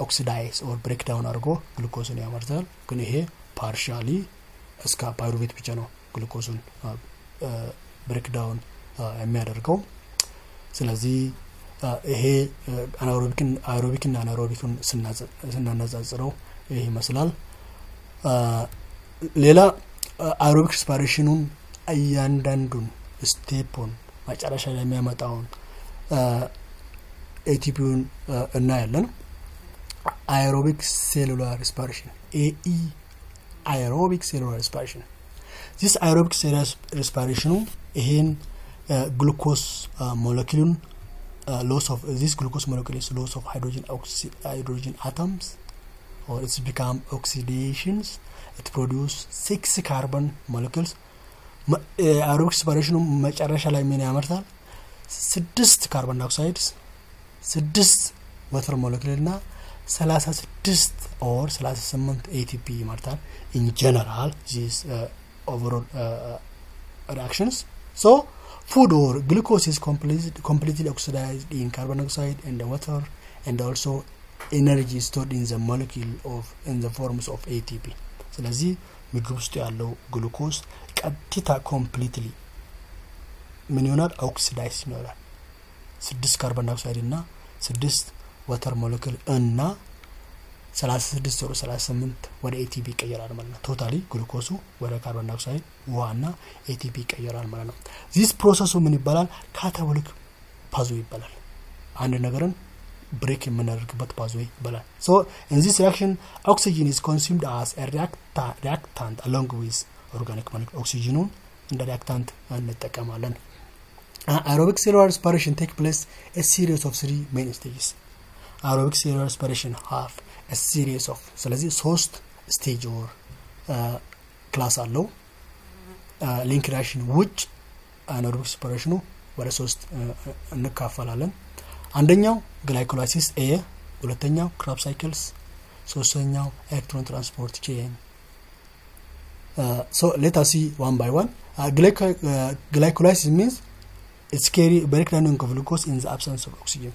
oxidize or break down አድርጎ ግሉኮስን ያመርታል። ግን ይሄ partially እስከ pyruvate ብቻ ነው ግሉኮስን break down የሚያደርገው። ስለዚህ ይሄ aerobic ና anaerobic ን ስናነጻጽረው ይህ ይመስላል። ሌላ aerobic respiration ኑን እያንዳንዱን step ኡን መጨረሻ ላይ የሚያመጣውን ATP ውን እናያለን። Aerobic cellular respiration, AE, aerobic cellular respiration. This aerobic cellular respiration ኑ ይሄን glucose molecule ኡን loss of this glucose molecule is loss of hydrogen atoms or it's become oxidations. It produce six carbon molecules. Aerobic respiration ኑ መጨረሻ ላይ ምን ያመርታል? ስድስት carbon dioxides፣ ስድስት water molecule እና 36 or 38 ATP ይመርታል in general, this overall reactions. So food or glucose is completely oxidized in carbon dioxide and the water, and also energy stored in the molecule of in the forms of ATP. ስለዚህ ምግብ ውስጥ ያለው ግሉኮስ ቀጥታ completely ምን ይሆናል? Oxidize ይሆናል። ስድስት carbon dioxide እና ስድስት water molecule እና 36 or 38 ወደ ATP ይቀየራል ማለት ነው። Totally ግሉኮሱ ወደ carbon dioxide፣ ውሃ እና ATP ይቀየራል ማለት ነው። This process ኡ ምን ይባላል? Catabolic pathway ይባላል። አንድ ነገርን break የምናደርግበት pathway ይባላል። So in this reaction, oxygen is consumed as reactant along with organic molecule. ኦክሲጅኑን እንደ reactant እንጠቀማለን። Aerobic cellular respiration take place a series of three main stages. Aerobic cellular respiration have a series of ስለዚህ ሶስት stage or class አለው። Link reaction ውጭ anaerobic respiration ኑ ወደ ሶስት እንካፈላለን። አንደኛው glycolysis A፣ ሁለተኛው Krebs cycles፣ ሶስተኛው electron transport chain። So let us see one by one. Glycolysis means it's carry breakdown of glucose in the absence of oxygen.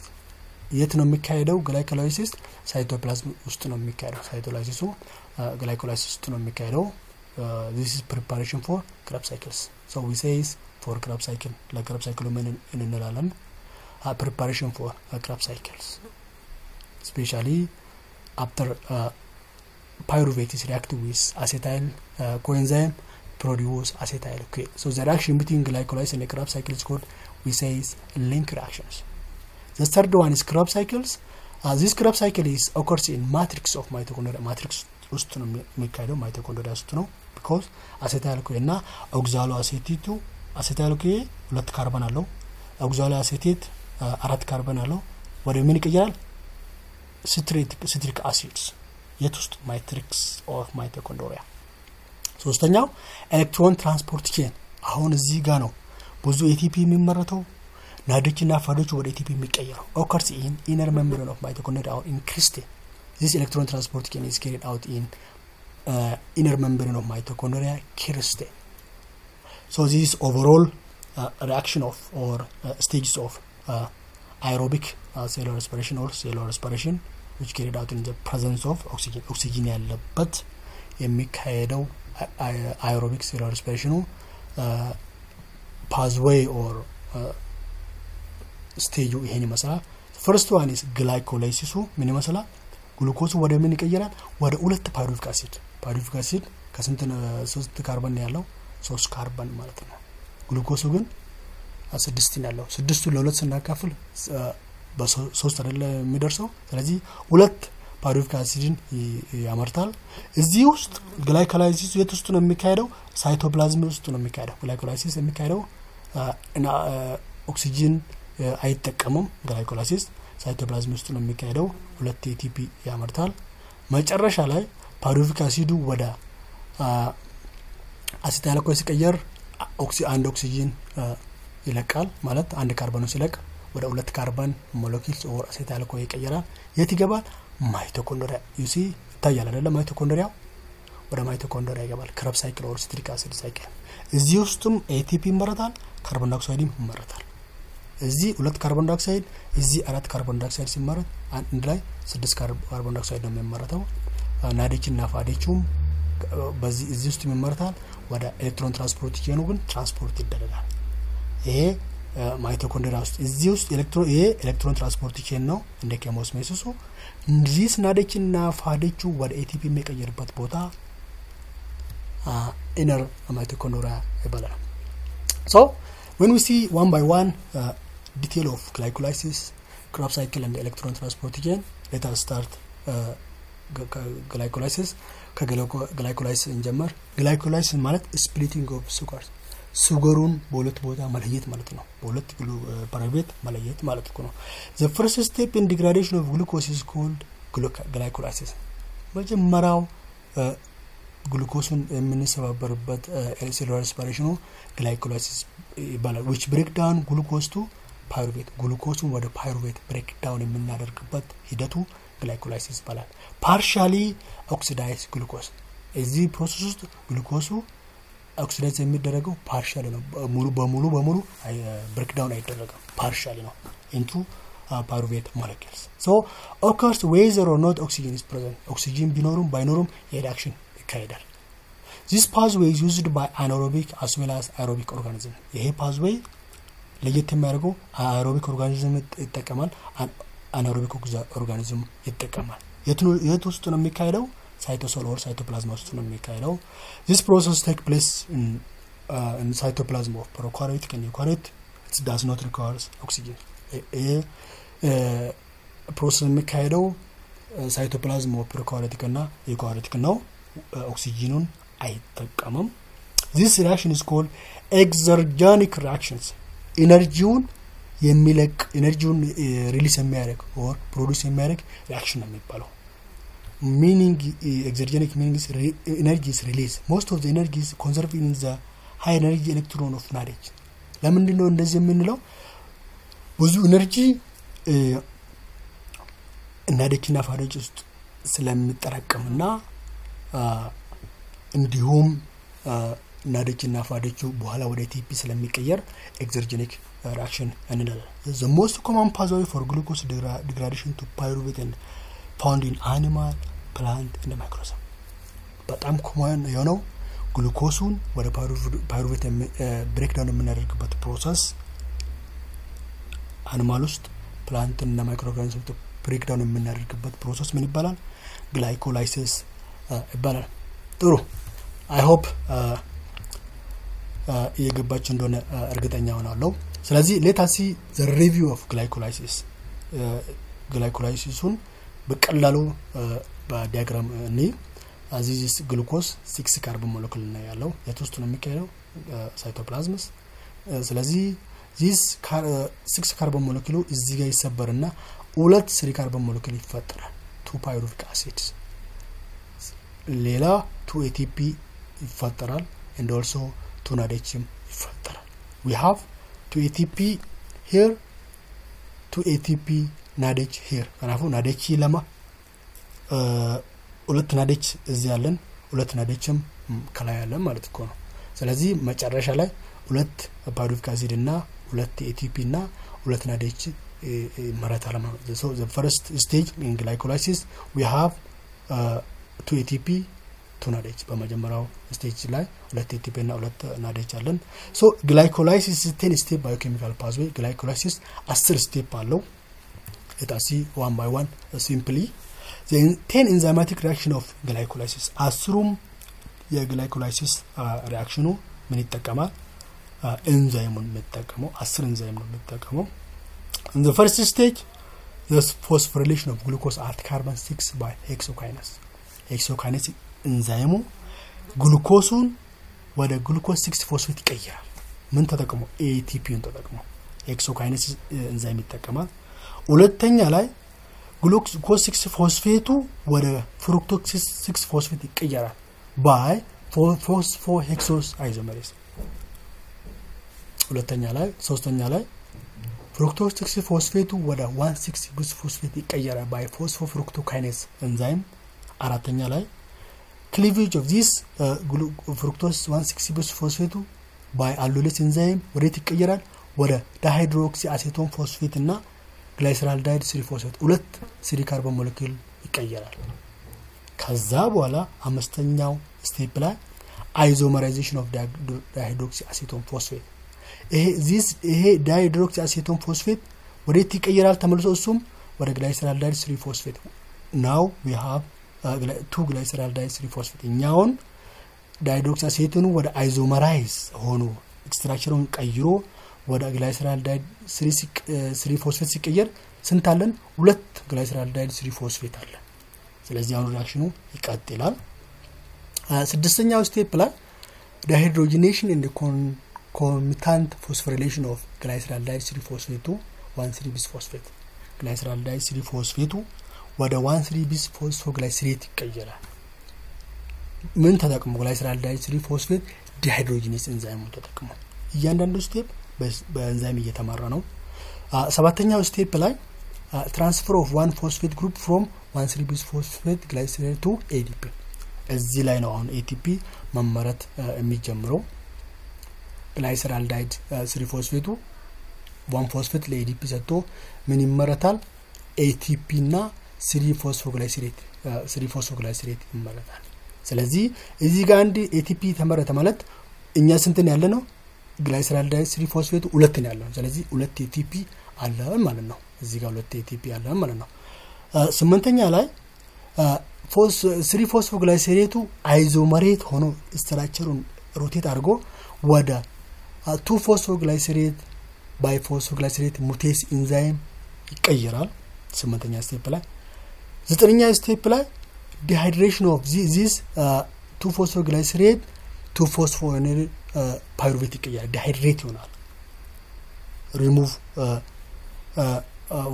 የት ነው የሚካሄደው? Glycolysis cytoplasm ውስጥ ነው የሚካሄደው። Cytolysis ኡ glycolysis ውስጥ ነው የሚካሄደው። This is preparation for Krebs cycles. So we says for Krebs cycle፣ ለ Krebs cycle ኡ ምን እንላለን? Preparation for Krebs cycles, specially after pyruvate is reacted with acetyl coenzyme, produce acetyl CoA. So the reaction between glycolysis and the Krebs cycle is called, we say, is link reactions. The third one is Krebs cycles. This Krebs cycle is occurs in matrix of mitochondria. Matrix ውስጥ ነው የሚካሄደው፣ mitochondria ውስጥ ነው። Because acetyl CoA እና oxaloacetate ኡ፣ acetyl CoA ሁለት ካርበን አለው፣ oxaloacetate አራት ካርበን አለው። ወደ ምን ይቀየራል? Citric acids። የት ውስጥ? Matrix of mitochondria። ሶስተኛው electron transport chain። አሁን እዚህ ጋር ነው ብዙ ATP የሚመረተው፣ NADH እና FADH ወደ ATP የሚቀየረው። Occurs in inner membrane of mitochondria or in cristae. This electron transport chain is carried out in inner membrane of mitochondria, cristae. So this is overall reaction of or stages of aerobic cellular respiration or cellular respiration which carried out in the presence of oxygen. ኦክሲጅን ያለበት የሚካሄደው aerobic cellular respiration pathway or stage ኡ ይሄን ይመስላል። First one is glycolysis ኡ ምን ይመስላል? ግሉኮሱ ወደ ምን ይቀየራል? ወደ ሁለት pyruvic acid። Pyruvic acid ከስንት ሶስት ካርበን ነው ያለው? ሶስት ካርበን ማለት ነው። ግሉኮሱ ግን ስድስት ነው ያለው። ስድስቱን ለሁለት ስናካፍል በሶስት አይደለ የሚደርሰው? ስለዚህ ሁለት pyruvic acid ን ያመርታል። እዚህ ውስጥ glycolysis የት ውስጥ ነው የሚካሄደው? ሳይቶፕላዝም ውስጥ ነው የሚካሄደው። Glycolysis የሚካሄደው ኦክሲጂን አይጠቀምም። Glycolysis cytoplasm ውስጥ ነው የሚካሄደው። ሁለት ATP ያመርታል። መጨረሻ ላይ pyruvic acid ኡ ወደ acetyl CoA ሲቀየር አንድ ኦክሲጂን ይለቃል፣ ማለት አንድ ካርበኑ ሲለቅ ወደ ሁለት carbon molecules or acetyl CoA ይቀየራል። የት ይገባል? Mitochondria። You see፣ ይታያል አይደለ? Mitochondria ው ወደ mitochondria ይገባል። Krebs cycle or citric acid cycle። እዚህ ውስጥም ATP ይመረታል፣ carbon dioxide ም ይመረታል። እዚህ ሁለት carbon dioxide፣ እዚህ አራት carbon dioxide ሲመረት አንድ ላይ ስድስት carbon dioxide ነው የሚመረተው። NADH እና FADH ኡም በዚህ እዚህ ውስጥ ይመረታል። ወደ electron transport chain ኡ ግን ትራንስፖርት ይደረጋል። ይሄ mitochondria ውስጥ እዚህ ውስጥ ኤሌክትሮ ይሄ electron transport chain ነው እንደ chemiosmosis ኡ። This NADH እና FADH ኡ ወደ ATP የሚቀየርበት ቦታ inner mitochondria ይባላል። So when we see one by one detail of glycolysis, Krebs cycle and electron transport chain, let us start glycolysis። ከ glycolysis እንጀምር። Glycolysis ማለት splitting of sugar፣ sugar ኡን በሁለት ቦታ መለየት ማለት ነው። በሁለት pyruvate መለየት ማለት እኮ ነው። The first step in degradation of glucose is called glycolysis። መጀመሪያው ግሉኮሱን የምንሰባበርበት cellular respiration ኡ glycolysis ይባላል። Which break down glucose to pyruvate። ግሉኮሱን ወደ pyruvate break down የምናደርግበት ሂደቱ glycolysis ይባላል። Partially oxidize glucose። እዚህ process ውስጥ ግሉኮሱ oxidize የሚደረገው partially ነው። ሙሉ በሙሉ break down አይደረግም። Partially ነው into pyruvate molecules. So occurs whether or not oxygen is present። ኦክሲጂን ቢኖሩም ባይኖሩም የ reaction ይካሄዳል። This pathway is used by anaerobic as well as aerobic organism። ይሄ pathway ለየት የሚያደርገው aerobic organism ይጠቀማል፣ anaerobic organism ይጠቀማል። የት ውስጥ ነው የሚካሄደው? Cytosol or cytoplasm ውስጥ ነው የሚካሄደው። This process take place in cytoplasm of prokaryotic and eukaryote. It does not requires oxygen። ይሄ process የሚካሄደው cytoplasm of prokaryotic እና eukaryotic ነው። ኦክሲጂኑን አይጠቀምም። This reaction is called exergonic reactions። Energy ውን የሚለቅ፣ energy ውን release የሚያደርግ or produce የሚያደርግ reaction ነው የሚባለው። Meaning, exergonic meaning energy is release. Most of the energy is conserve in the high energy electron of NADH። ለምንድን ነው እንደዚህ የምንለው? ብዙ energy NADH እና FADH ውስጥ ስለሚጠራቀምና እንዲሁም NADH እና FADH ኡ በኋላ ወደ ATP ስለሚቀየር exergonic reaction እንላለን። The most common pathway for glucose degradation to pyruvate and found in animal, plant and microorganism። በጣም common የሆነው ግሉኮሱን ወደ pyruvate breakdown የምናደርግበት process animal ውስጥ፣ plant እና microorganism breakdown የምናደርግበት process ምን ይባላል? Glycolysis ይባላል። ጥሩ፣ I hope እየገባችሁ እንደሆነ እርግጠኛ ሆናለሁ። ስለዚህ let us see the review of glycolysis። Glycolysis ኡን በቀላሉ በ diagram እኔ this glucose 6 carbon molecule ነው ያለው። የት ውስጥ ነው የሚካሄደው? Cytoplasms። ስለዚህ this 6 carbon molecule ኡ እዚህ ጋር ይሰበርና ሁለት 3 carbon molecule ይፈጠራል። 2 pyruvic acid፣ ሌላ 2 ATP ይፈጠራል and also 2 NADH ም ይፈጠራል። We have 2 ATP here, 2 ATP, NADH here. Kanaafuu NADH lama, ሁለት NADH እዚህ ያለን፣ ሁለት NADH ም ከላይ ያለን ማለት እኮ ነው። ስለዚህ መጨረሻ ላይ ሁለት pyruvic acid እና ሁለት ATP እና ሁለት NADH ይመረታል ማለት ነው። So the first stage in glycolysis, we have 2 ATP, 2 NADH። በመጀመሪያው stage ላይ ሁለት ATP እና ሁለት NADH አለን። So glycolysis, 10 step biochemical pathway። Glycolysis 10 step አለው። Let us see one by one simply the 10 enzymatic reaction of glycolysis። 10ሩም የ glycolysis reaction ኑ ምን ይጠቀማል? ኤንዛይሙን የሚጠቀመው 10 ኤንዛይም ነው የሚጠቀመው። In the first stage, the phosphorylation of glucose at carbon 6 by hexokinase። Hexokinase ኤንዛይሙ ግሉኮሱን ወደ ግሉኮስ 6 ፎስፌት ይቀይራል። ምን ተጠቅሞ? ATP ን ተጠቅሞ hexokinase ኤንዛይም ይጠቀማል። ሁለተኛ ላይ ግሉኮስ 6 ፎስፌቱ ወደ fructose 6 ፎስፌት ይቀየራል by phosphohexose isomerase ሁለተኛ ላይ። ሶስተኛ ላይ fructose 6 ፎስፌቱ ወደ 1,6 bisphosphate ይቀየራል by phosphofructokinase enzyme። አራተኛ ላይ cleavage of this fructose 1,6 bisphosphate ኡ by aldolase enzyme ወዴት ይቀየራል? ወደ dihydroxyacetone phosphate እና glyceraldehyde 3 ፎስፌት፣ ሁለት 3 carbon molecule ይቀየራል። ከዛ በኋላ አምስተኛው step ላይ isomerization of dihydroxyacetone phosphate። ይሄ this ይሄ dihydroxyacetone phosphate ወዴት ይቀየራል? ተመልሶ እሱም ወደ glyceraldehyde 3 phosphate። Now we have 2 glyceraldehyde 3 ፎስፌት። እኛውን dihydroxyacetone ኑ ወደ isomerize ሆኖ structure ኡን ቀይሮ ወደ glyceraldehyde 3 ፎስፌት ሲቀየር ስንት አለን? ሁለት glyceraldehyde 3 ፎስፌት አለ። ስለዚህ አሁን reaction ኑ ይቀጥላል። ስድስተኛው step ላይ dehydrogenation and concomitant phosphorylation of glyceraldehyde 3 phosphate to 1,3 bisphosphate። Glyceraldehyde 3 ፎስፌቱ ወደ 1,3 bisphosphoglycerate ይቀየራል። ምን ተጠቅሞ? Glyceraldehyde 3 phosphate dehydrogenase ኤንዛይሙን ተጠቅሞ። እያንዳንዱ step በኤንዛይም እየተመራ ነው። ሰባተኛው step ላይ transfer of one phosphate group from 1,3 bisphosphate glycerate to ADP። እዚህ ላይ ነው አሁን ATP መመረት የሚጀምረው። Glyceraldehyde 3 phosphate ኡ one phosphate ለ ADP ሰጥቶ ምን ይመረታል? ATP እና 3 phosphoglycerate ይመረታል። ስለዚህ እዚህ ጋር አንድ ATP ተመረተ ማለት እኛ ስንትን ያለ ነው? Glyceraldehyde 3 ፎስፌቱ ሁለት ነው ያለው። ስለዚህ ሁለት ATP አለ ማለት ነው። እዚህ ጋር ሁለት ATP አለ ማለት ነው። ስምንተኛ ላይ 3 phosphoglycerate ኡ isomerate ሆኖ structure ኡን rotate አድርጎ ወደ 2 phosphoglycerate by phosphoglycerate mutase enzyme ይቀይራል። ስምንተኛ step ላይ። ዘጠነኛ step ላይ dehydration of this 2 phosphoglycerate to phospho pyruvate ይቀየራል። Dehydrate ይሆናል። ሪሙቭ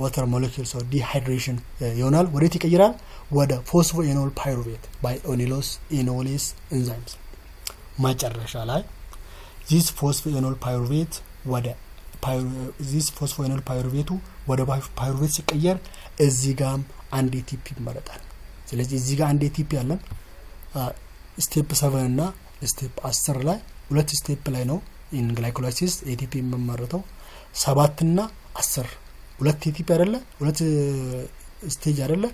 ወተር ሞለኪውል ሰው dehydration ይሆናል። ወዴት ይቀይራል? ወደ phosphoenolpyruvate by enolase enzymes። መጨረሻ ላይ this phosphoenolpyruvate ወደ this phosphoenolpyruvate ኡ ወደ pyruvate ሲቀየር እዚህ ጋም አንድ ATP ይመረጣል። ስለዚህ እዚህ ጋር አንድ ATP አለን። Step 7 እና step 10 ላይ፣ ሁለት step ላይ ነው in glycolysis ATP የሚመረተው። 7 እና 10፣ ሁለት ATP አይደለ? ሁለት stage አይደለ?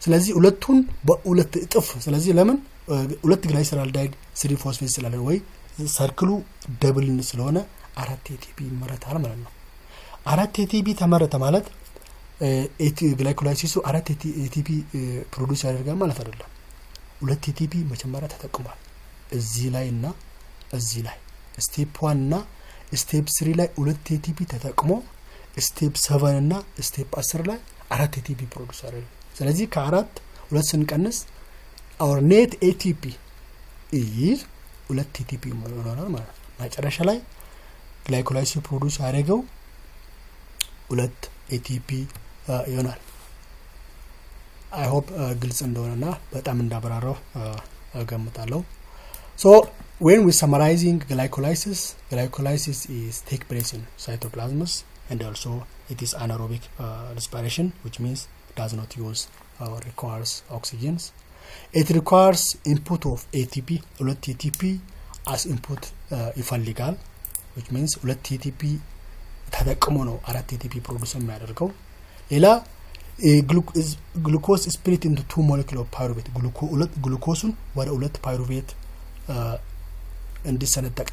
ስለዚህ ሁለቱን በሁለት እጥፍ። ስለዚህ ለምን? ሁለት glyceraldehyde 3 ፎስፌት ስላለ ወይ circle ኡ double ስለሆነ አራት ATP ይመረታል ማለት ነው። አራት ATP ተመረተ ማለት glycolysis ኡ አራት ATP produce ያደርጋል ማለት አይደለም። ሁለት ATP መጀመሪያ ተጠቅሟል። እዚህ ላይ እና እዚህ ላይ፣ step 1 እና step 3 ላይ ሁለት ATP ተጠቅሞ step 7 እና step 10 ላይ 4 ATP produce አደረገ። ስለዚህ ከአራት ሁለት ስንቀንስ our net ATP is 2 ATP ይሆናል ማለት ነው። መጨረሻ ላይ glycolysis produce ያደረገው 2 ATP ይሆናል። I hope ግልጽ እንደሆነና በጣም እንዳብራራው እገምታለሁ። So when we summarizing glycolysis, glycolysis is take place in cytoplasms and also it is anaerobic respiration, which means does not use or requires oxygens. It requires input of ATP, 2 ATP as input ይፈልጋል, which means 2 ATP ተጠቅሞ ነው 4 ATP produce የሚያደርገው። ሌላ glucose split into 2 molecule of pyruvate, ግሉኮሱን ወደ 2 pyruvate እንዲሰነጠቅ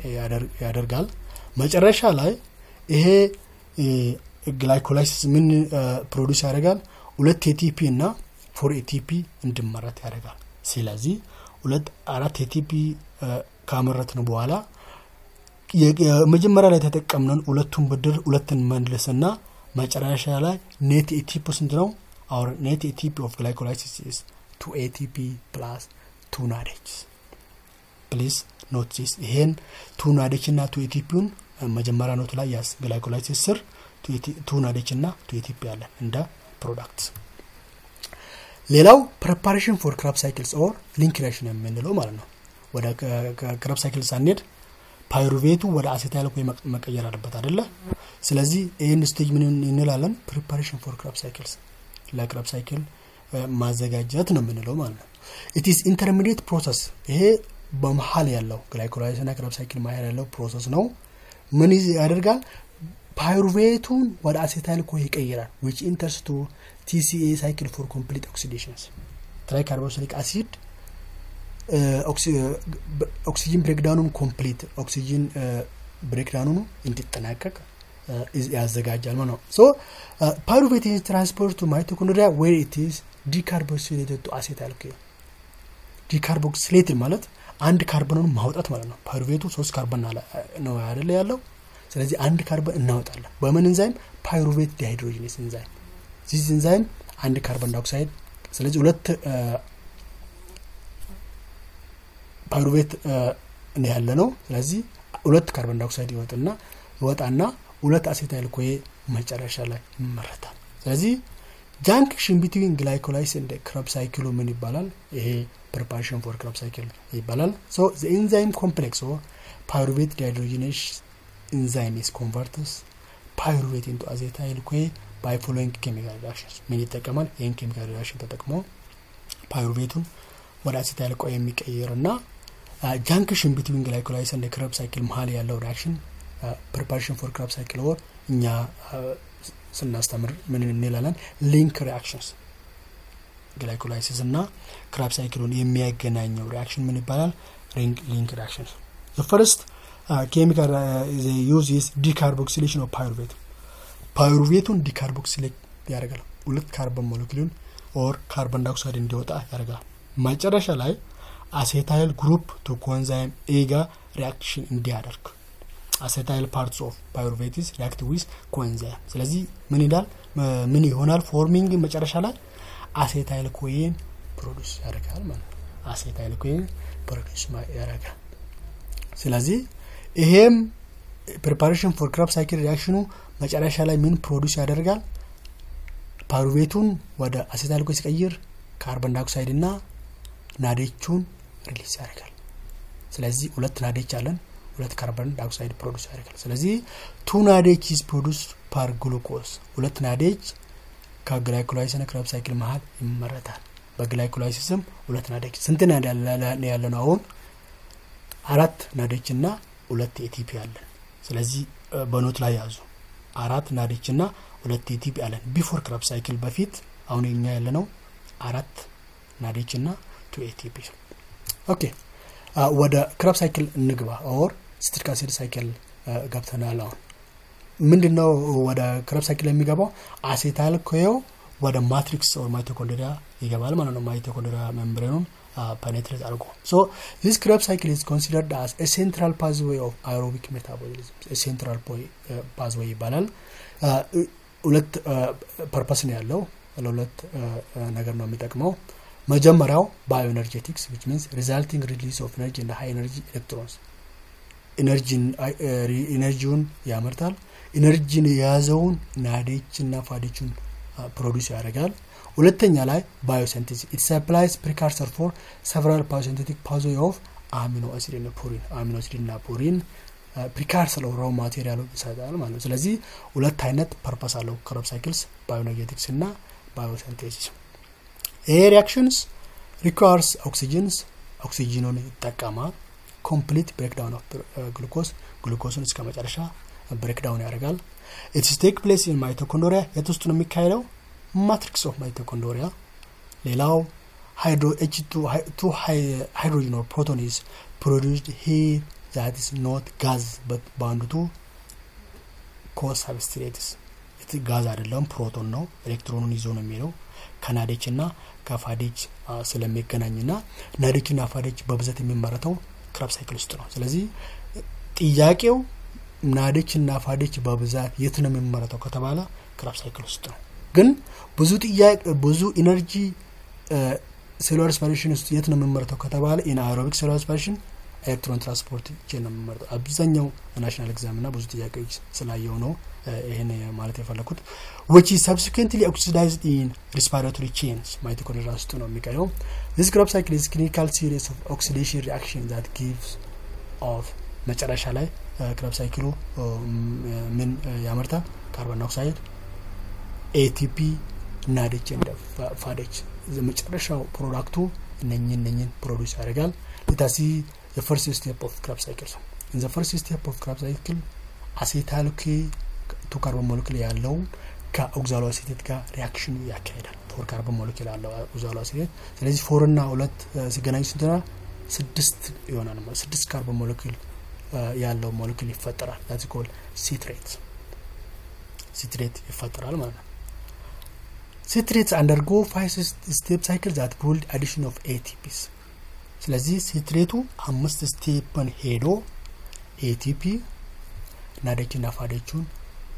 ያደርጋል። መጨረሻ ላይ ይሄ glycolysis ምን produce ያደርጋል? 2 ATP እና 4 ATP እንዲመረት ያደርጋል። ስለዚህ 2 4 ATP ካመረትን በኋላ የመጀመሪያ ላይ ተጠቀምነን ሁለቱን ብድር ሁለትን መልስና መጨረሻ ላይ net ATP ስንት ነው? Our net ATP of glycolysis is 2 ATP plus 2 NADH. Please note this. ይሄን 2 NADH እና 2 ATP-ውን መጀመሪያ note ላይ ያዝ። Glycolysis ስር 2 NADH እና 2 ATP አለ እንደ product። ሌላው preparation for Krebs cycles or link reaction የምንለው ማለት ነው። ወደ Krebs cycle ሳንሄድ pyruvate ኡ ወደ acetyl CoA መቀየር አለበት አይደለ? ስለዚህ ይሄን stage ምን እንላለን? Preparation for Krebs cycles, ለ Krebs cycle ማዘጋጀት ነው የምንለው ማለት ነው። It is intermediate process። ይሄ በመሃል ያለው glycolysis እና Krebs cycle መሃል ያለው process ነው። ምን ያደርጋል? Pyruvate ኡን ወደ acetyl CoA ይቀይራል, which enters to TCA cycle for complete oxidations. Tricarboxylic acid oxygen breakdown ኑን complete oxygen breakdown ኑን እንዲጠናቀቅ ያዘጋጃል ማለት ነው። So pyruvate is transport to mitochondria, where it is decarboxylated to acetyl CoA. Decarboxylated ማለት አንድ ካርበኑን ማውጣት ማለት ነው። Pyruvate ኡ 3 ካርበን ነው አይደለ ያለው? ስለዚህ አንድ ካርበን እናወጣለን። በምን enzyme? Pyruvate dehydrogenase enzyme። This enzyme አንድ carbon dioxide፣ ስለዚህ ሁለት pyruvate ነው ያለ ነው። ስለዚህ ሁለት carbon dioxide ይወጣና ሁለት acetyl CoA መጨረሻ ላይ ይመረታል። ስለዚህ junction between glycolysis and Krebs cycle ኡ ምን ይባላል? ይሄ preparation for Krebs cycle ይባላል። So the enzyme complex or pyruvate dehydrogenase enzyme is converts pyruvate into acetyl CoA by following chemical reactions። ምን ይጠቀማል? ይህን chemical reaction ተጠቅሞ pyruvate ኡን ወደ acetyl CoA የሚቀይርና junction between glycolysis and Krebs cycle መሀል ያለው reaction preparation for Krebs cycle or እኛ ስናስተምር ምን እንላለን? Link reactions። Glycolysis እና Krebs cycle ኡን የሚያገናኘው reaction ምን ይባላል? Link reactions። The first chemical use is decarboxylation of pyruvate። Pyruvate ኡን decarboxylate ያደርጋል። ሁለት carbon molecule ኡን or carbon dioxide እንዲወጣ ያደርጋል። መጨረሻ ላይ acetyl group to coenzyme A ጋር reaction እንዲያደርግ acetyl parts of pyruvate is react with coenzyme። ስለዚህ ምን ይላል? ምን ይሆናል? Forming መጨረሻ ላይ acetyl CoA ን produce ያደርጋል ማለት ነው። Acetyl CoA ን produce ያደርጋል። ስለዚህ ይሄም preparation for Krebs cycle reaction ኑ መጨረሻ ላይ ምን produce ያደርጋል? Pyruvate ኡን ወደ acetyl CoA ሲቀይር carbon dioxide እና NADH ኡን release ያደርጋል። ስለዚህ ሁለት NADH አለን፣ ሁለት carbon dioxide produce ያደርጋል። ስለዚህ 2 NADH is produce per glucose። ሁለት NADH ከ glycolysis እና Krebs cycle መሀል ይመረታል። በ glycolysis ም ሁለት NADH። ስንት ያለ ነው አሁን? 4 NADH እና 2 ATP አለን። ስለዚህ በ note ላይ ያዙ። 4 NADH እና 2 ATP አለን። Before Krebs cycle በፊት አሁን እኛ ያለነው 4 NADH እና 2 ATP። Okay፣ ወደ Krebs cycle እንግባ or citric acid cycle ገብተናል። አሁን ምንድነው ወደ Krebs cycle የሚገባው? Acetyl CoA ው ወደ matrix or mitochondria ይገባል ማለት ነው። Mitochondria membrane ኑን penetrate አድርጎ። So this Krebs cycle is considered as a central pathway of aerobic metabolism, central pathway ይባላል። ሁለት purpose ነው ያለው። ለሁለት ነገር ነው የሚጠቅመው። መጀመሪያው bioenergetics, which means resulting release of energy and high energy electrons. Energy ውን ያመርታል። Energy ን የያዘውን NADH እና FADH ን produce ያደርጋል። ሁለተኛ ላይ biosynthesis. It supplies precursor for several biosynthetic pathway of amino acid እና purine. Amino acid እና purine precursor raw material ኡ ይሰጣል ማለት ነው። ስለዚህ ሁለት አይነት purpose አለው Krebs cycles፣ bioenergetics እና biosynthesis። ይሄ reactions requires oxygens፣ ኦክሲጂኑን ይጠቀማል። Complete breakdown of glucose፣ glucose ን እስከ መጨረሻ breakdown ያደርጋል። It's take place in mitochondria። የት ውስጥ ነው የሚካሄደው? Matrix of mitochondria። ሌላው hydro H two hydrogen or proton is produced here that is not gas but bound to cosubstrates. ጋዝ አይደለም፣ ፕሮቶን ነው። ኤሌክትሮኑን ይዞ ነው የሚሄደው ከ NADH እና ከ FADH ስለሚገናኝ ና NADH እና FADH በብዛት የሚመረተው Krebs cycle ውስጥ ነው። ስለዚህ ጥያቄው NADH እና FADH በብዛት የት ነው የሚመረተው ከተባለ Krebs cycle ውስጥ ነው። ግን ብዙ ጥያቄ፣ ብዙ energy cellular respiration ውስጥ የት ነው የሚመረተው ከተባለ in aerobic cellular respiration electron transport chain ነው የሚመረተው። አብዛኛው national exam እና ብዙ ጥያቄዎች ስላየው ነው ይህን ማለት የፈለኩት። Which is subsequently oxidized in respiratory chains፣ mitochondria ውስጥ ነው የሚቀየው። This Krebs cycle is clinical series of oxidation reaction that gives off መጨረሻ ላይ Krebs cycle ኡ ምን ያመርታል? Carbon dioxide፣ ATP፣ NADH and FADH። መጨረሻው product ኡ እነኝን produce ያደርጋል። Let us see the first step of Krebs cycle. In the first step of Krebs cycle, acetyl CoA two carbon molecule ያለው ከ oxaloacetate ጋር reaction ኑ ያካሂዳል። Four carbon molecule ያለው oxaloacetate። ስለዚህ four እና ሁለት ሲገናኙ ስንት ይሆናል? ስድስት ይሆናል ማለት ስድስት carbon molecule ያለው ሞለኪል ይፈጠራል። That's called citrate. Citrate ይፈጠራል ማለት ነው። Citrates undergo five step cycle that build addition of ATPs. ስለዚህ citrate ኡ አምስት step ን ሄዶ ATP፣ NADH እና FADH ኡን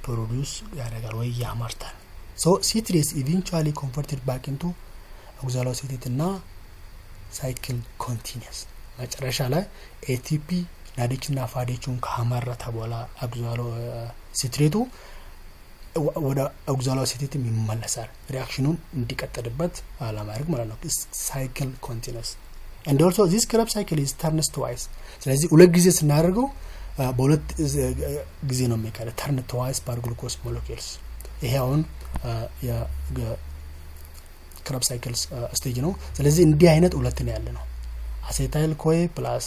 produce ያደርጋል ወይ ያመርታል። So citrates eventually converted back into oxaloacetate እና cycle continues። መጨረሻ ላይ ATP፣ NADH እና FADH ኡን ካመረተ በኋላ oxalo citrate ኡ ወደ oxaloacetate ም ይመለሳል፣ reaction ኑን እንዲቀጥልበት ለማድረግ ማለት ነው። Cycle continues and also this Krebs cycle is turns twice። ስለዚህ ሁለት ጊዜ ስናደርገው በሁለት ጊዜ ነው የሚካሄደው፣ turn twice per glucose molecules። ይሄ አሁን የ Krebs cycles stage ነው። ስለዚህ እንዲህ አይነት ሁለት ነው ያለ ነው። Acetyl CoA plus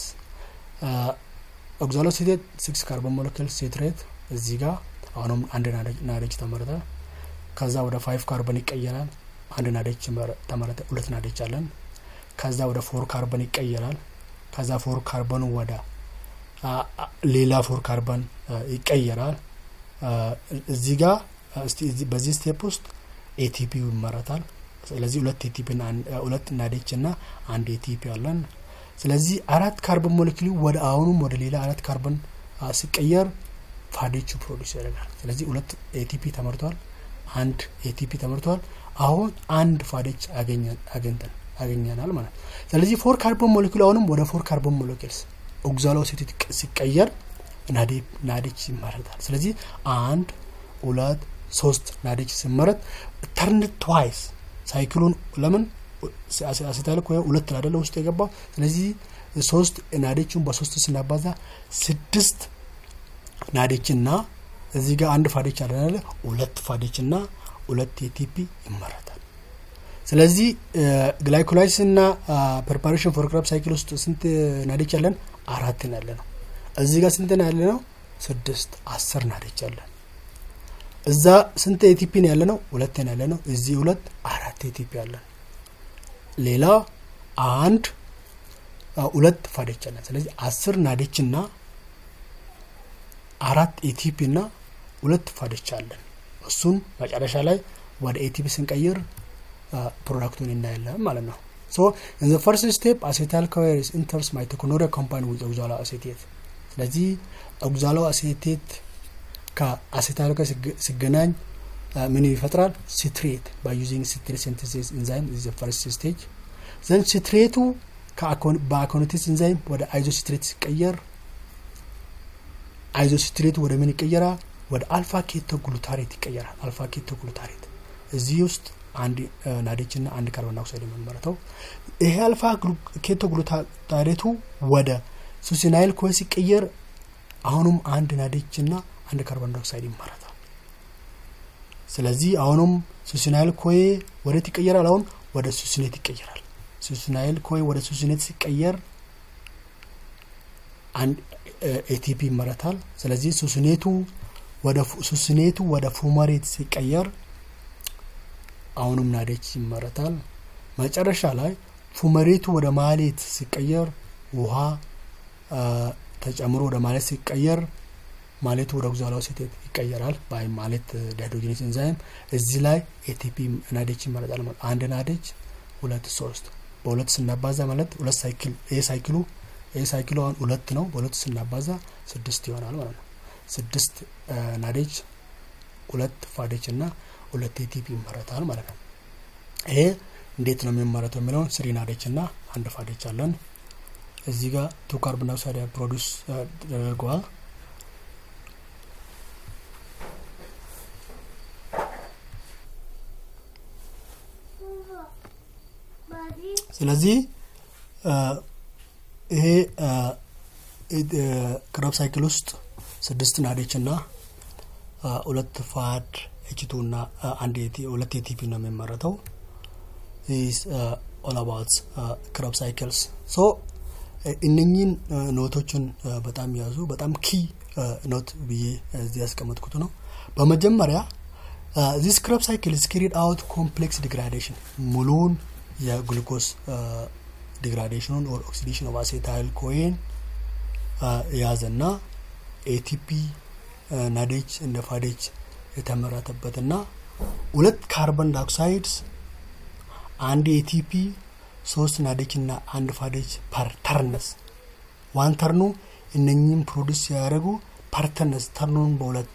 oxaloacetate, six carbon molecule, citrate። እዚህ ጋር አሁንም አንድ NADH ተመረተ። ከዛ ወደ five carbon ይቀየራል። አንድ NADH ተመረተ፣ ሁለት NADH አለን። ከዛ ወደ four carbon ይቀየራል። ከዛ four carbon ኑ ወደ ሌላ four carbon ይቀየራል። እዚህ ጋር በዚህ step ውስጥ ATP ይመረታል። ስለዚህ ሁለት ATP፣ ሁለት NADH እና አንድ ATP አለን። ስለዚህ አራት carbon molecule ወደ አሁኑም ወደ ሌላ አራት ካርበን ሲቀየር FADH produce ያደርጋል። ስለዚህ ሁለት ATP ተመርቷል፣ አንድ ATP ተመርቷል። አሁን አንድ FADH አገኝተን አገኘናል ማለት ነው። ስለዚህ four carbon molecule አሁንም ወደ four carbon molecules oxaloacetate ሲቀየር NADH ይመረታል። ስለዚህ አንድ፣ ሁለት፣ ሶስት NADH ሲመረት turn twice cycle ኡን። ለምን? Acetyl CoA ሁለት አይደለ ውስጥ የገባው? ስለዚህ ሶስት NADH ን በሶስት ስናባዛ ስድስት NADH እና እዚህ ጋር አንድ FADH አለ፣ ሁለት FADH እና ሁለት ATP ይመረታል። ስለዚህ glycolysis እና preparation for Krebs cycle ውስጥ ስንት NADH አለን? አራት ነው ያለ ነው። እዚህ ጋር ስንት ነው ያለ ነው? ስድስት፣ 10 NADH አለን። እዛ ስንት ATP ነው ያለ ነው? ሁለት ነው ያለ ነው። እዚህ ሁለት፣ አራት ATP አለን። ሌላ አንድ፣ ሁለት FADH አለን። ስለዚህ 10 NADH እና አራት ATP እና ሁለት FADH አለን። እሱን መጨረሻ ላይ ወደ ATP ስንቀይር product ኡን እናያለን ማለት ነው። So in the first step, acetyl CoA enters mitochondria combine with oxaloacetate። ስለዚህ oxaloacetate ከ acetyl CoA ሲገናኝ ምን ይፈጥራል? Citrate by using citrate synthase enzyme is the first stage. Then citrate ኡ በ aconitase enzyme ወደ isocitrate ሲቀየር isocitrate ኡ ወደ ምን ይቀየራል? ወደ alpha ketoglutarate ይቀየራል። Alpha ketoglutarate እዚህ ውስጥ አንድ NADH እና አንድ carbon dioxide የሚመረተው ይሄ alpha ketoglutarate ኡ ወደ succinyl CoA ሲቀየር አሁንም አንድ NADH እና አንድ carbon dioxide ይመረታል። ስለዚህ አሁንም succinyl CoA ወዴት ይቀየራል? አሁን ወደ succinate ይቀየራል። Succinyl CoA ወደ succinate ሲቀየር አንድ ATP ይመረታል። ስለዚህ succinate ኡ ወደ fumarate ሲቀየር አሁንም NADH ይመረታል። መጨረሻ ላይ fumarate ኡ ወደ malate ሲቀየር ውሃ ተጨምሮ ወደ malate ሲቀየር malate ኡ ወደ oxaloacetate ይቀየራል by malate dehydrogenase enzyme። እዚህ ላይ ATP NADH ይመረታል። አንድ NADH ሁለት ሶስት በሁለት ስናባዛ ማለት ሁለት cycle ይሄ cycle ኡ አሁን ሁለት ነው። በሁለት ስናባዛ ስድስት ይሆናል ማለት ነው። ስድስት NADH ሁለት FADH እና ሁለት ATP ይመረታል ማለት ነው። ይሄ እንዴት ነው የሚመረተው የሚለውን three NADH እና አንድ FADH አለን። እዚህ ጋር two carbon dioxide produce ተደርገዋል። ስለዚህ ይሄ Krebs cycle ውስጥ ስድስት NADH እና ሁለት FADH 2 እና አንድ ሁለት ATP ነው የሚመረተው። Is all about Krebs cycles. So እነኚህን note ኦችን በጣም ያዙ። በጣም key note ብዬ እዚህ ያስቀመጥኩት ነው። በመጀመሪያ this Krebs cycle is carried out complex degradation ሙሉውን የ glucose degradation ኑን or oxidation of acetyl CoA ን የያዘና ATP NADH እንደ FADH የተመረተበትና ሁለት carbon dioxides አንድ ATP ሶስት NADH እና አንድ FADH per turns one turn ኡ እነኚህም produce ሲያደርጉ per turns turn ኡን በሁለት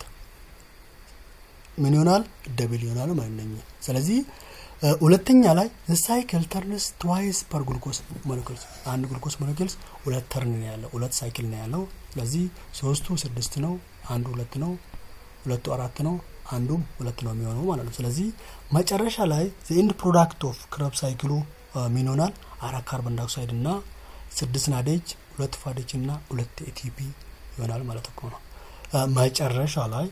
ምን ይሆናል? Double ይሆናል ማለት ነው። ስለዚህ ሁለተኛ ላይ cycle turns twice per glucose molecules አንድ glucose molecules ሁለት turn ነው ያለው፣ ሁለት cycle ነው ያለው። ስለዚህ ሶስቱ ስድስት ነው፣ አንዱ ሁለት ነው፣ ሁለቱ አራት ነው፣ አንዱም ሁለት ነው የሚሆነው ማለት ነው። ስለዚህ መጨረሻ ላይ the end product of Krebs cycle ኡ ምን ይሆናል? አራት carbon dioxide እና ስድስት NADH ሁለት FADH እና ሁለት ATP ይሆናል ማለት እኮ ነው። መጨረሻ ላይ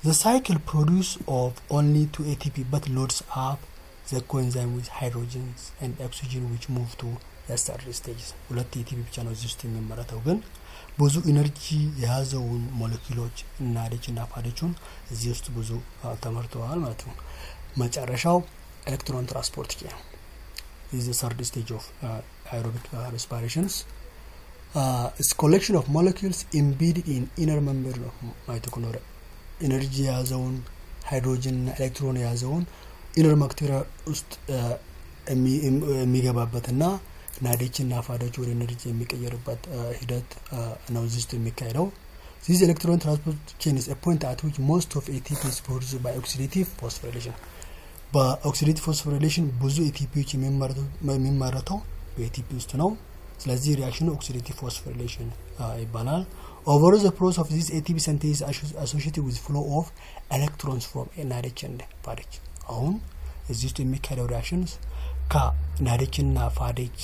the cycle produce of only two ATP but loads up the coenzyme with hydrogens and oxygen which move to the third stages። ሁለት ATP ብቻ ነው እዚህ ውስጥ የሚመረተው፣ ግን ብዙ energy የያዘውን ሞለኪውሎች NADH እና FADH ኡን እዚህ ውስጥ ብዙ ተመርተዋል ማለት ነው። መጨረሻው electron transport chain ነው። Is the third stage of aerobic respirations. It's collection of molecules embedded in inner membrane of mitochondria. Energy የያዘውን ሃይድሮጅን እና ኤሌክትሮን የያዘውን inner mitochondria ውስጥ የሚገባበትና NADH እና FADH ወደ energy የሚቀየርበት ሂደት ነው እዚህ ውስጥ የሚካሄደው። This electron transport chain is a point at which most of ATP is produced by oxidative phosphorylation. በ oxidative phosphorylation ብዙ ATP ዎች የሚመረተው በ ATP ውስጥ ነው። ስለዚህ reaction ኑ oxidative phosphorylation ይባላል። Overall the process of this ATP synthesis associated with flow of electrons from NADH and FADH። አሁን እዚህ ውስጥ የሚካሄደው reactions ከ NADH እና FADH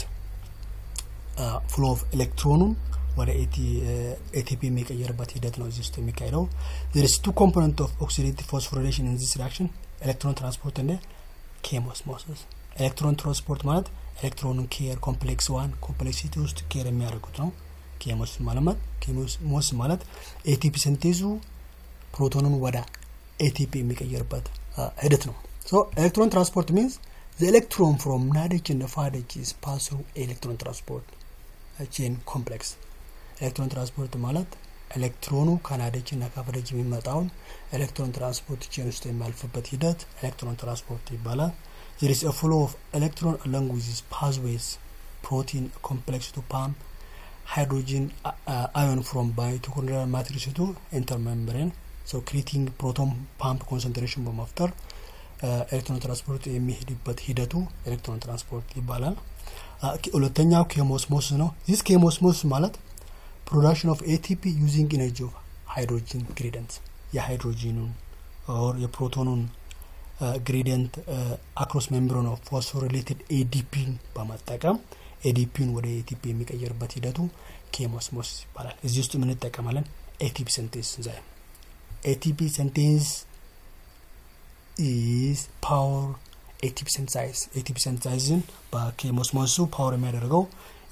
flow of electron ኑን ወደ ATP የሚቀየርበት ሂደት ነው እዚህ ውስጥ የሚካሄደው። There is two component of oxidative phosphorylation in this reaction, electron transport and chemiosmosis። Electron transport ማለት ኤሌክትሮኑን carrier complex one complex two ውስጥ carrier የሚያደርጉት ነው። Chemiosmosis ማለት ATP synthase ኡ ፕሮቶኑን ወደ ATP የሚቀየርበት ሂደት ነው። So electron transport means the electron from NADH and FADH is pass through electron transport chain complex። Electron transport ማለት ኤሌክትሮኑ ከ NADH እና ከ FADH የሚመጣውን electron transport chain ውስጥ የሚያልፍበት ሂደት electron transport ይባላል። There is a flow of electron along with this pathways protein complex to pump hydrogen ion from mitochondrial matrix to intermembrane. So creating proton pump concentration በመፍጠር electron transport የሚሄድበት ሂደቱ electron transport ይባላል። ሁለተኛው chemiosmosis ነው። This chemiosmosis ማለት production of ATP using energy of hydrogen gradient የሃይድሮጂኑን or የፕሮቶኑን gradient across membrane of phosphorylated ADP ን በመጠቀም ADP ን ወደ ATP የሚቀየርበት ሂደቱ chemiosmosis ይባላል። እዚህ ውስጥ ምን እንጠቀማለን? ATP synthase enzyme። ATP synthase is power ATP synthase። ATP synthase ን በ chemiosmosis ኡ power የሚያደርገው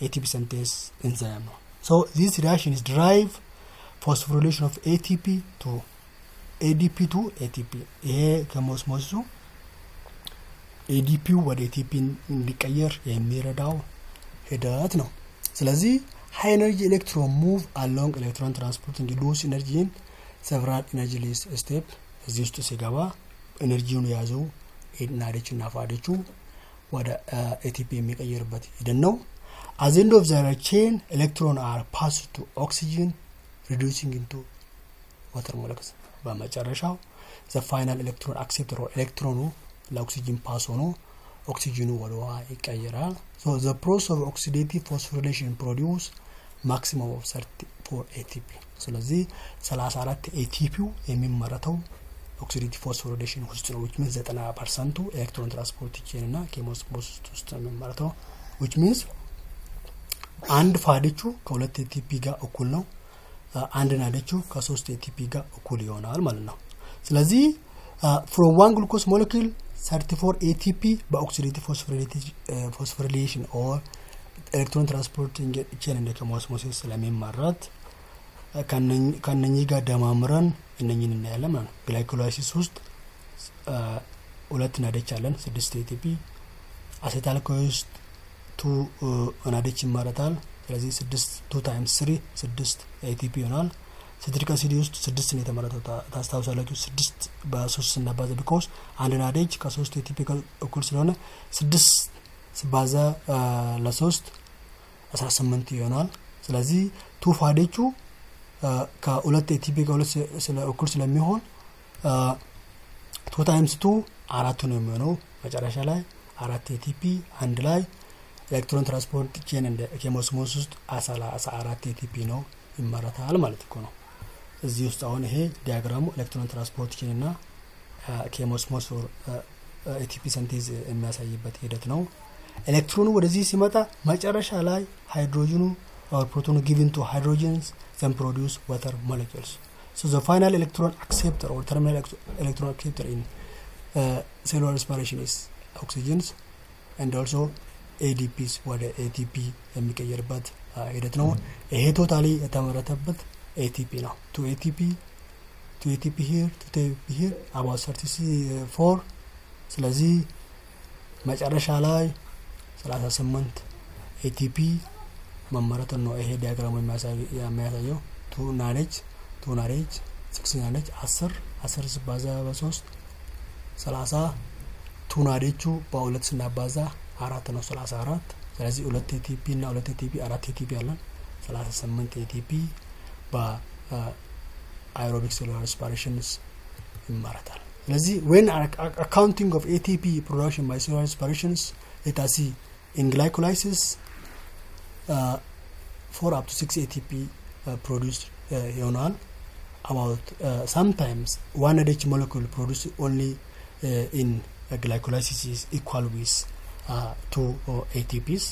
ATP synthase enzyme ነው። So this reaction is drive phosphorylation of ATP to ADP to ATP። ይሄ chemiosmosis ኡ ADP ው ወደ ATP እንዲቀየር የሚረዳው ሂደት ነው። ስለዚህ high energy electron move along electron transport lose energy in several energy less step። እዚህ ውስጥ ሲገባ energy ውን የያዘው NADH እና FADH ኡ ወደ ATP የሚቀየርበት ሂደት ነው። At end of the chain, electron are pass to oxygen, reducing into water molecules። በመጨረሻው the final electron acceptor ኤሌክትሮኑ ለኦክሲጅን pass ሆኖ ኦክሲጅኑ ወደ ውሃ ይቀየራል። So the process of oxidative phosphorylation produce maximum of 34 ATP። ስለዚህ 34 ATP ው የሚመረተው oxidative phosphorylation ውስጥ ነው፣ which means 90% ኡ electron transport chain እና chemiosmosis ውስጥ ነው የሚመረተው፣ which means አንድ FADH ኡ ከሁለት ATP ጋር እኩል ነው። አንድ NADH ኡ ከሶስት ATP ጋር እኩል ይሆናል ማለት ነው። ስለዚህ from one glucose molecule 34 ATP በ oxidative phosphorylation or electron transport chain እንደ chemiosmosis ስለሚመረት ከነኚህ ጋር ደማምረን እነኚህን እናያለን ማለት ነው። Glycolysis ውስጥ ሁለት NADH አለን፣ ስድስት ATP። Acetyl CoA ውስጥ two NADH ይመረታል። ስለዚህ ስድስት two times three ስድስት ATP ይሆናል። Citric acid ውስጥ ስድስት ነው የተመረተው፣ ታስታውሳላችሁ። ስድስት በሶስት ስናባዛ because አንድ NADH ከሶስት ATP እኩል ስለሆነ ስድስት ሲባዛ ለሶስት 18 ይሆናል። ስለዚህ two FADH ኡ ከሁለት ATP ከሁለት እኩል ስለሚሆን two times two አራቱ ነው የሚሆነው። መጨረሻ ላይ አራት ATP አንድ ላይ electron transport chain እንደ chemiosmosis ውስጥ 34 ATP ነው ይመረታል ማለት እኮ ነው። እዚህ ውስጥ አሁን ይሄ diagram ኡ electron transport chain እና chemiosmosis ATP synthase የሚያሳይበት ሂደት ነው። ኤሌክትሮኑ ወደዚህ ሲመጣ መጨረሻ ላይ ሃይድሮጅኑ or ፕሮቶኑ given to hydrogens, then produce water molecules. So the final electron acceptor or terminal electron acceptor in cellular respiration is oxygens and also ADPs ወደ ATP የሚቀየርበት ሂደት ነው። ይሄ totally የተመረተበት ATP ነው። Two ATP, two ATP here, two ATP here, about 34። ስለዚህ መጨረሻ ላይ 38 ATP መመረቱን ነው ይሄ diagram ኡ የሚያሳየው። Two NADH, two NADH, six NADH፣ 10 10 ሲባዛ በሶስት 30፣ two NADH ኡ በሁለት ስናባዛ አራት ነው፣ 34። ስለዚህ ሁለት ATP እና ሁለት ATP አራት ATP አለን። 38 ATP በ aerobic cellular respirations ይመረታል። ስለዚህ when accounting of ATP production by cellular respirations, let us see in glycolysis 4 up to 6 ATP produced ይሆናል። About sometimes one NADH molecule produced only in glycolysis is equal with two ATPs.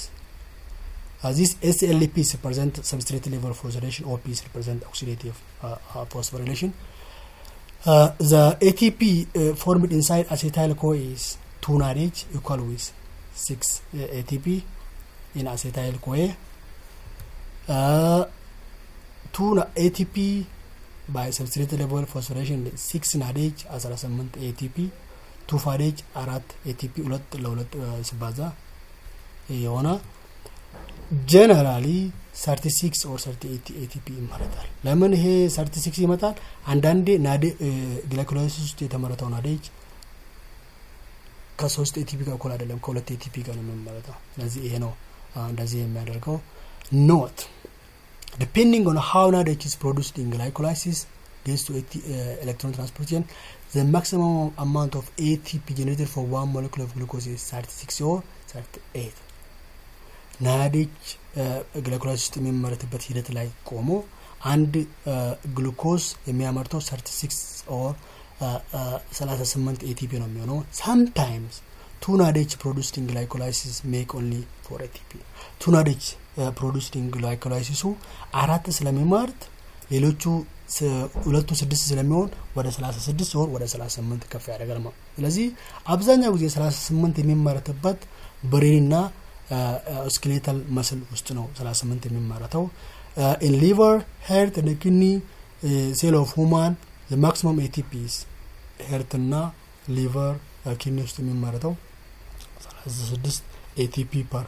This SLPs represent substrate level phosphorylation, OPs represent oxidative phosphorylation. The ATP formed inside acetyl CoA is 2 NADH equal with 6 ATP in acetyl CoA. 2 ATP by substrate level phosphorylation, 6 NADH 18 ATP, 2 FADH አራት ATP ሁለት ለሁለት ሲባዛ የሆነ generally 36 or 38 ATP ይመረታል። ለምን ይሄ 36 ይመጣል? አንዳንዴ NAD glycolysis ውስጥ የተመረተው NADH ከሶስት ATP ጋር እኩል አይደለም፣ ከሁለት ATP ጋር ነው የሚመረተው። ስለዚህ ይሄ ነው እንደዚህ የሚያደርገው። Note, depending on how NADH is produced in glycolysis, gets to electron transport chain. The maximum amount of ATP generated for one molecule of glucose is 36 or 38. NADH glycolysis ውስጥ የሚመረትበት ሂደት ላይ ቆሞ አንድ ግሉኮዝ የሚያመርተው 36 or 38 ATP ነው የሚሆነው። Sometimes 2 NADH produced in glycolysis make only 4 ATP. 2 NADH produced in glycolysis አራት ስለሚመርት ሌሎቹ ሁለቱ ስድስት ስለሚሆን ወደ 36 or ወደ 38 ከፍ ያደርጋል ማለት። ስለዚህ አብዛኛው ጊዜ 38 የሚመረትበት brain ና skeletal muscle ውስጥ ነው 38 የሚመረተው። In liver, heart and kidney cell of human, the maximum ATP is heart እና liver, kidney ውስጥ የሚመረተው 36 ATP per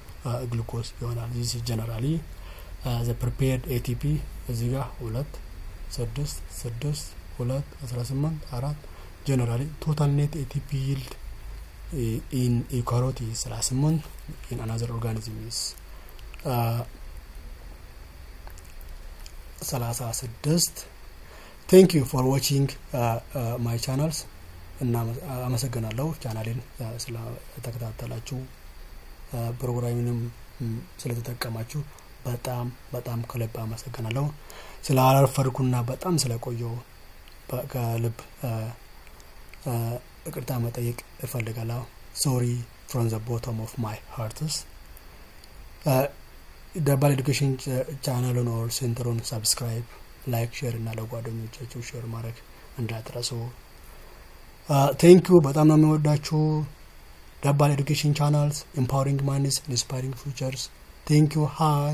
glucose ይሆናል። This generally the prepared ATP. እዚህ ጋር 2 6 6 2 18 4. Generally, total net ATP yield in eukaryote is 38, in another organism is 36. Thank you for watching my channels. እና አመሰግናለሁ ቻናሌን ስለተከታተላችሁ፣ ፕሮግራሜንም ስለተጠቀማችሁ በጣም በጣም ከልብ አመሰግናለሁ። ስለ አረፈድኩና በጣም ስለቆየሁ ከልብ ይቅርታ መጠየቅ እፈልጋለሁ። Sorry from the bottom of my hearts. ደባል Education channel ኡን or center ኡን subscribe፣ like፣ share እና ለጓደኞቻችሁ share ማድረግ እንዳትረሱ። Thank you. በጣም ነው የምወዳችሁ። ደባል Education channels, empowering minds, inspiring futures. Thank you. Hi.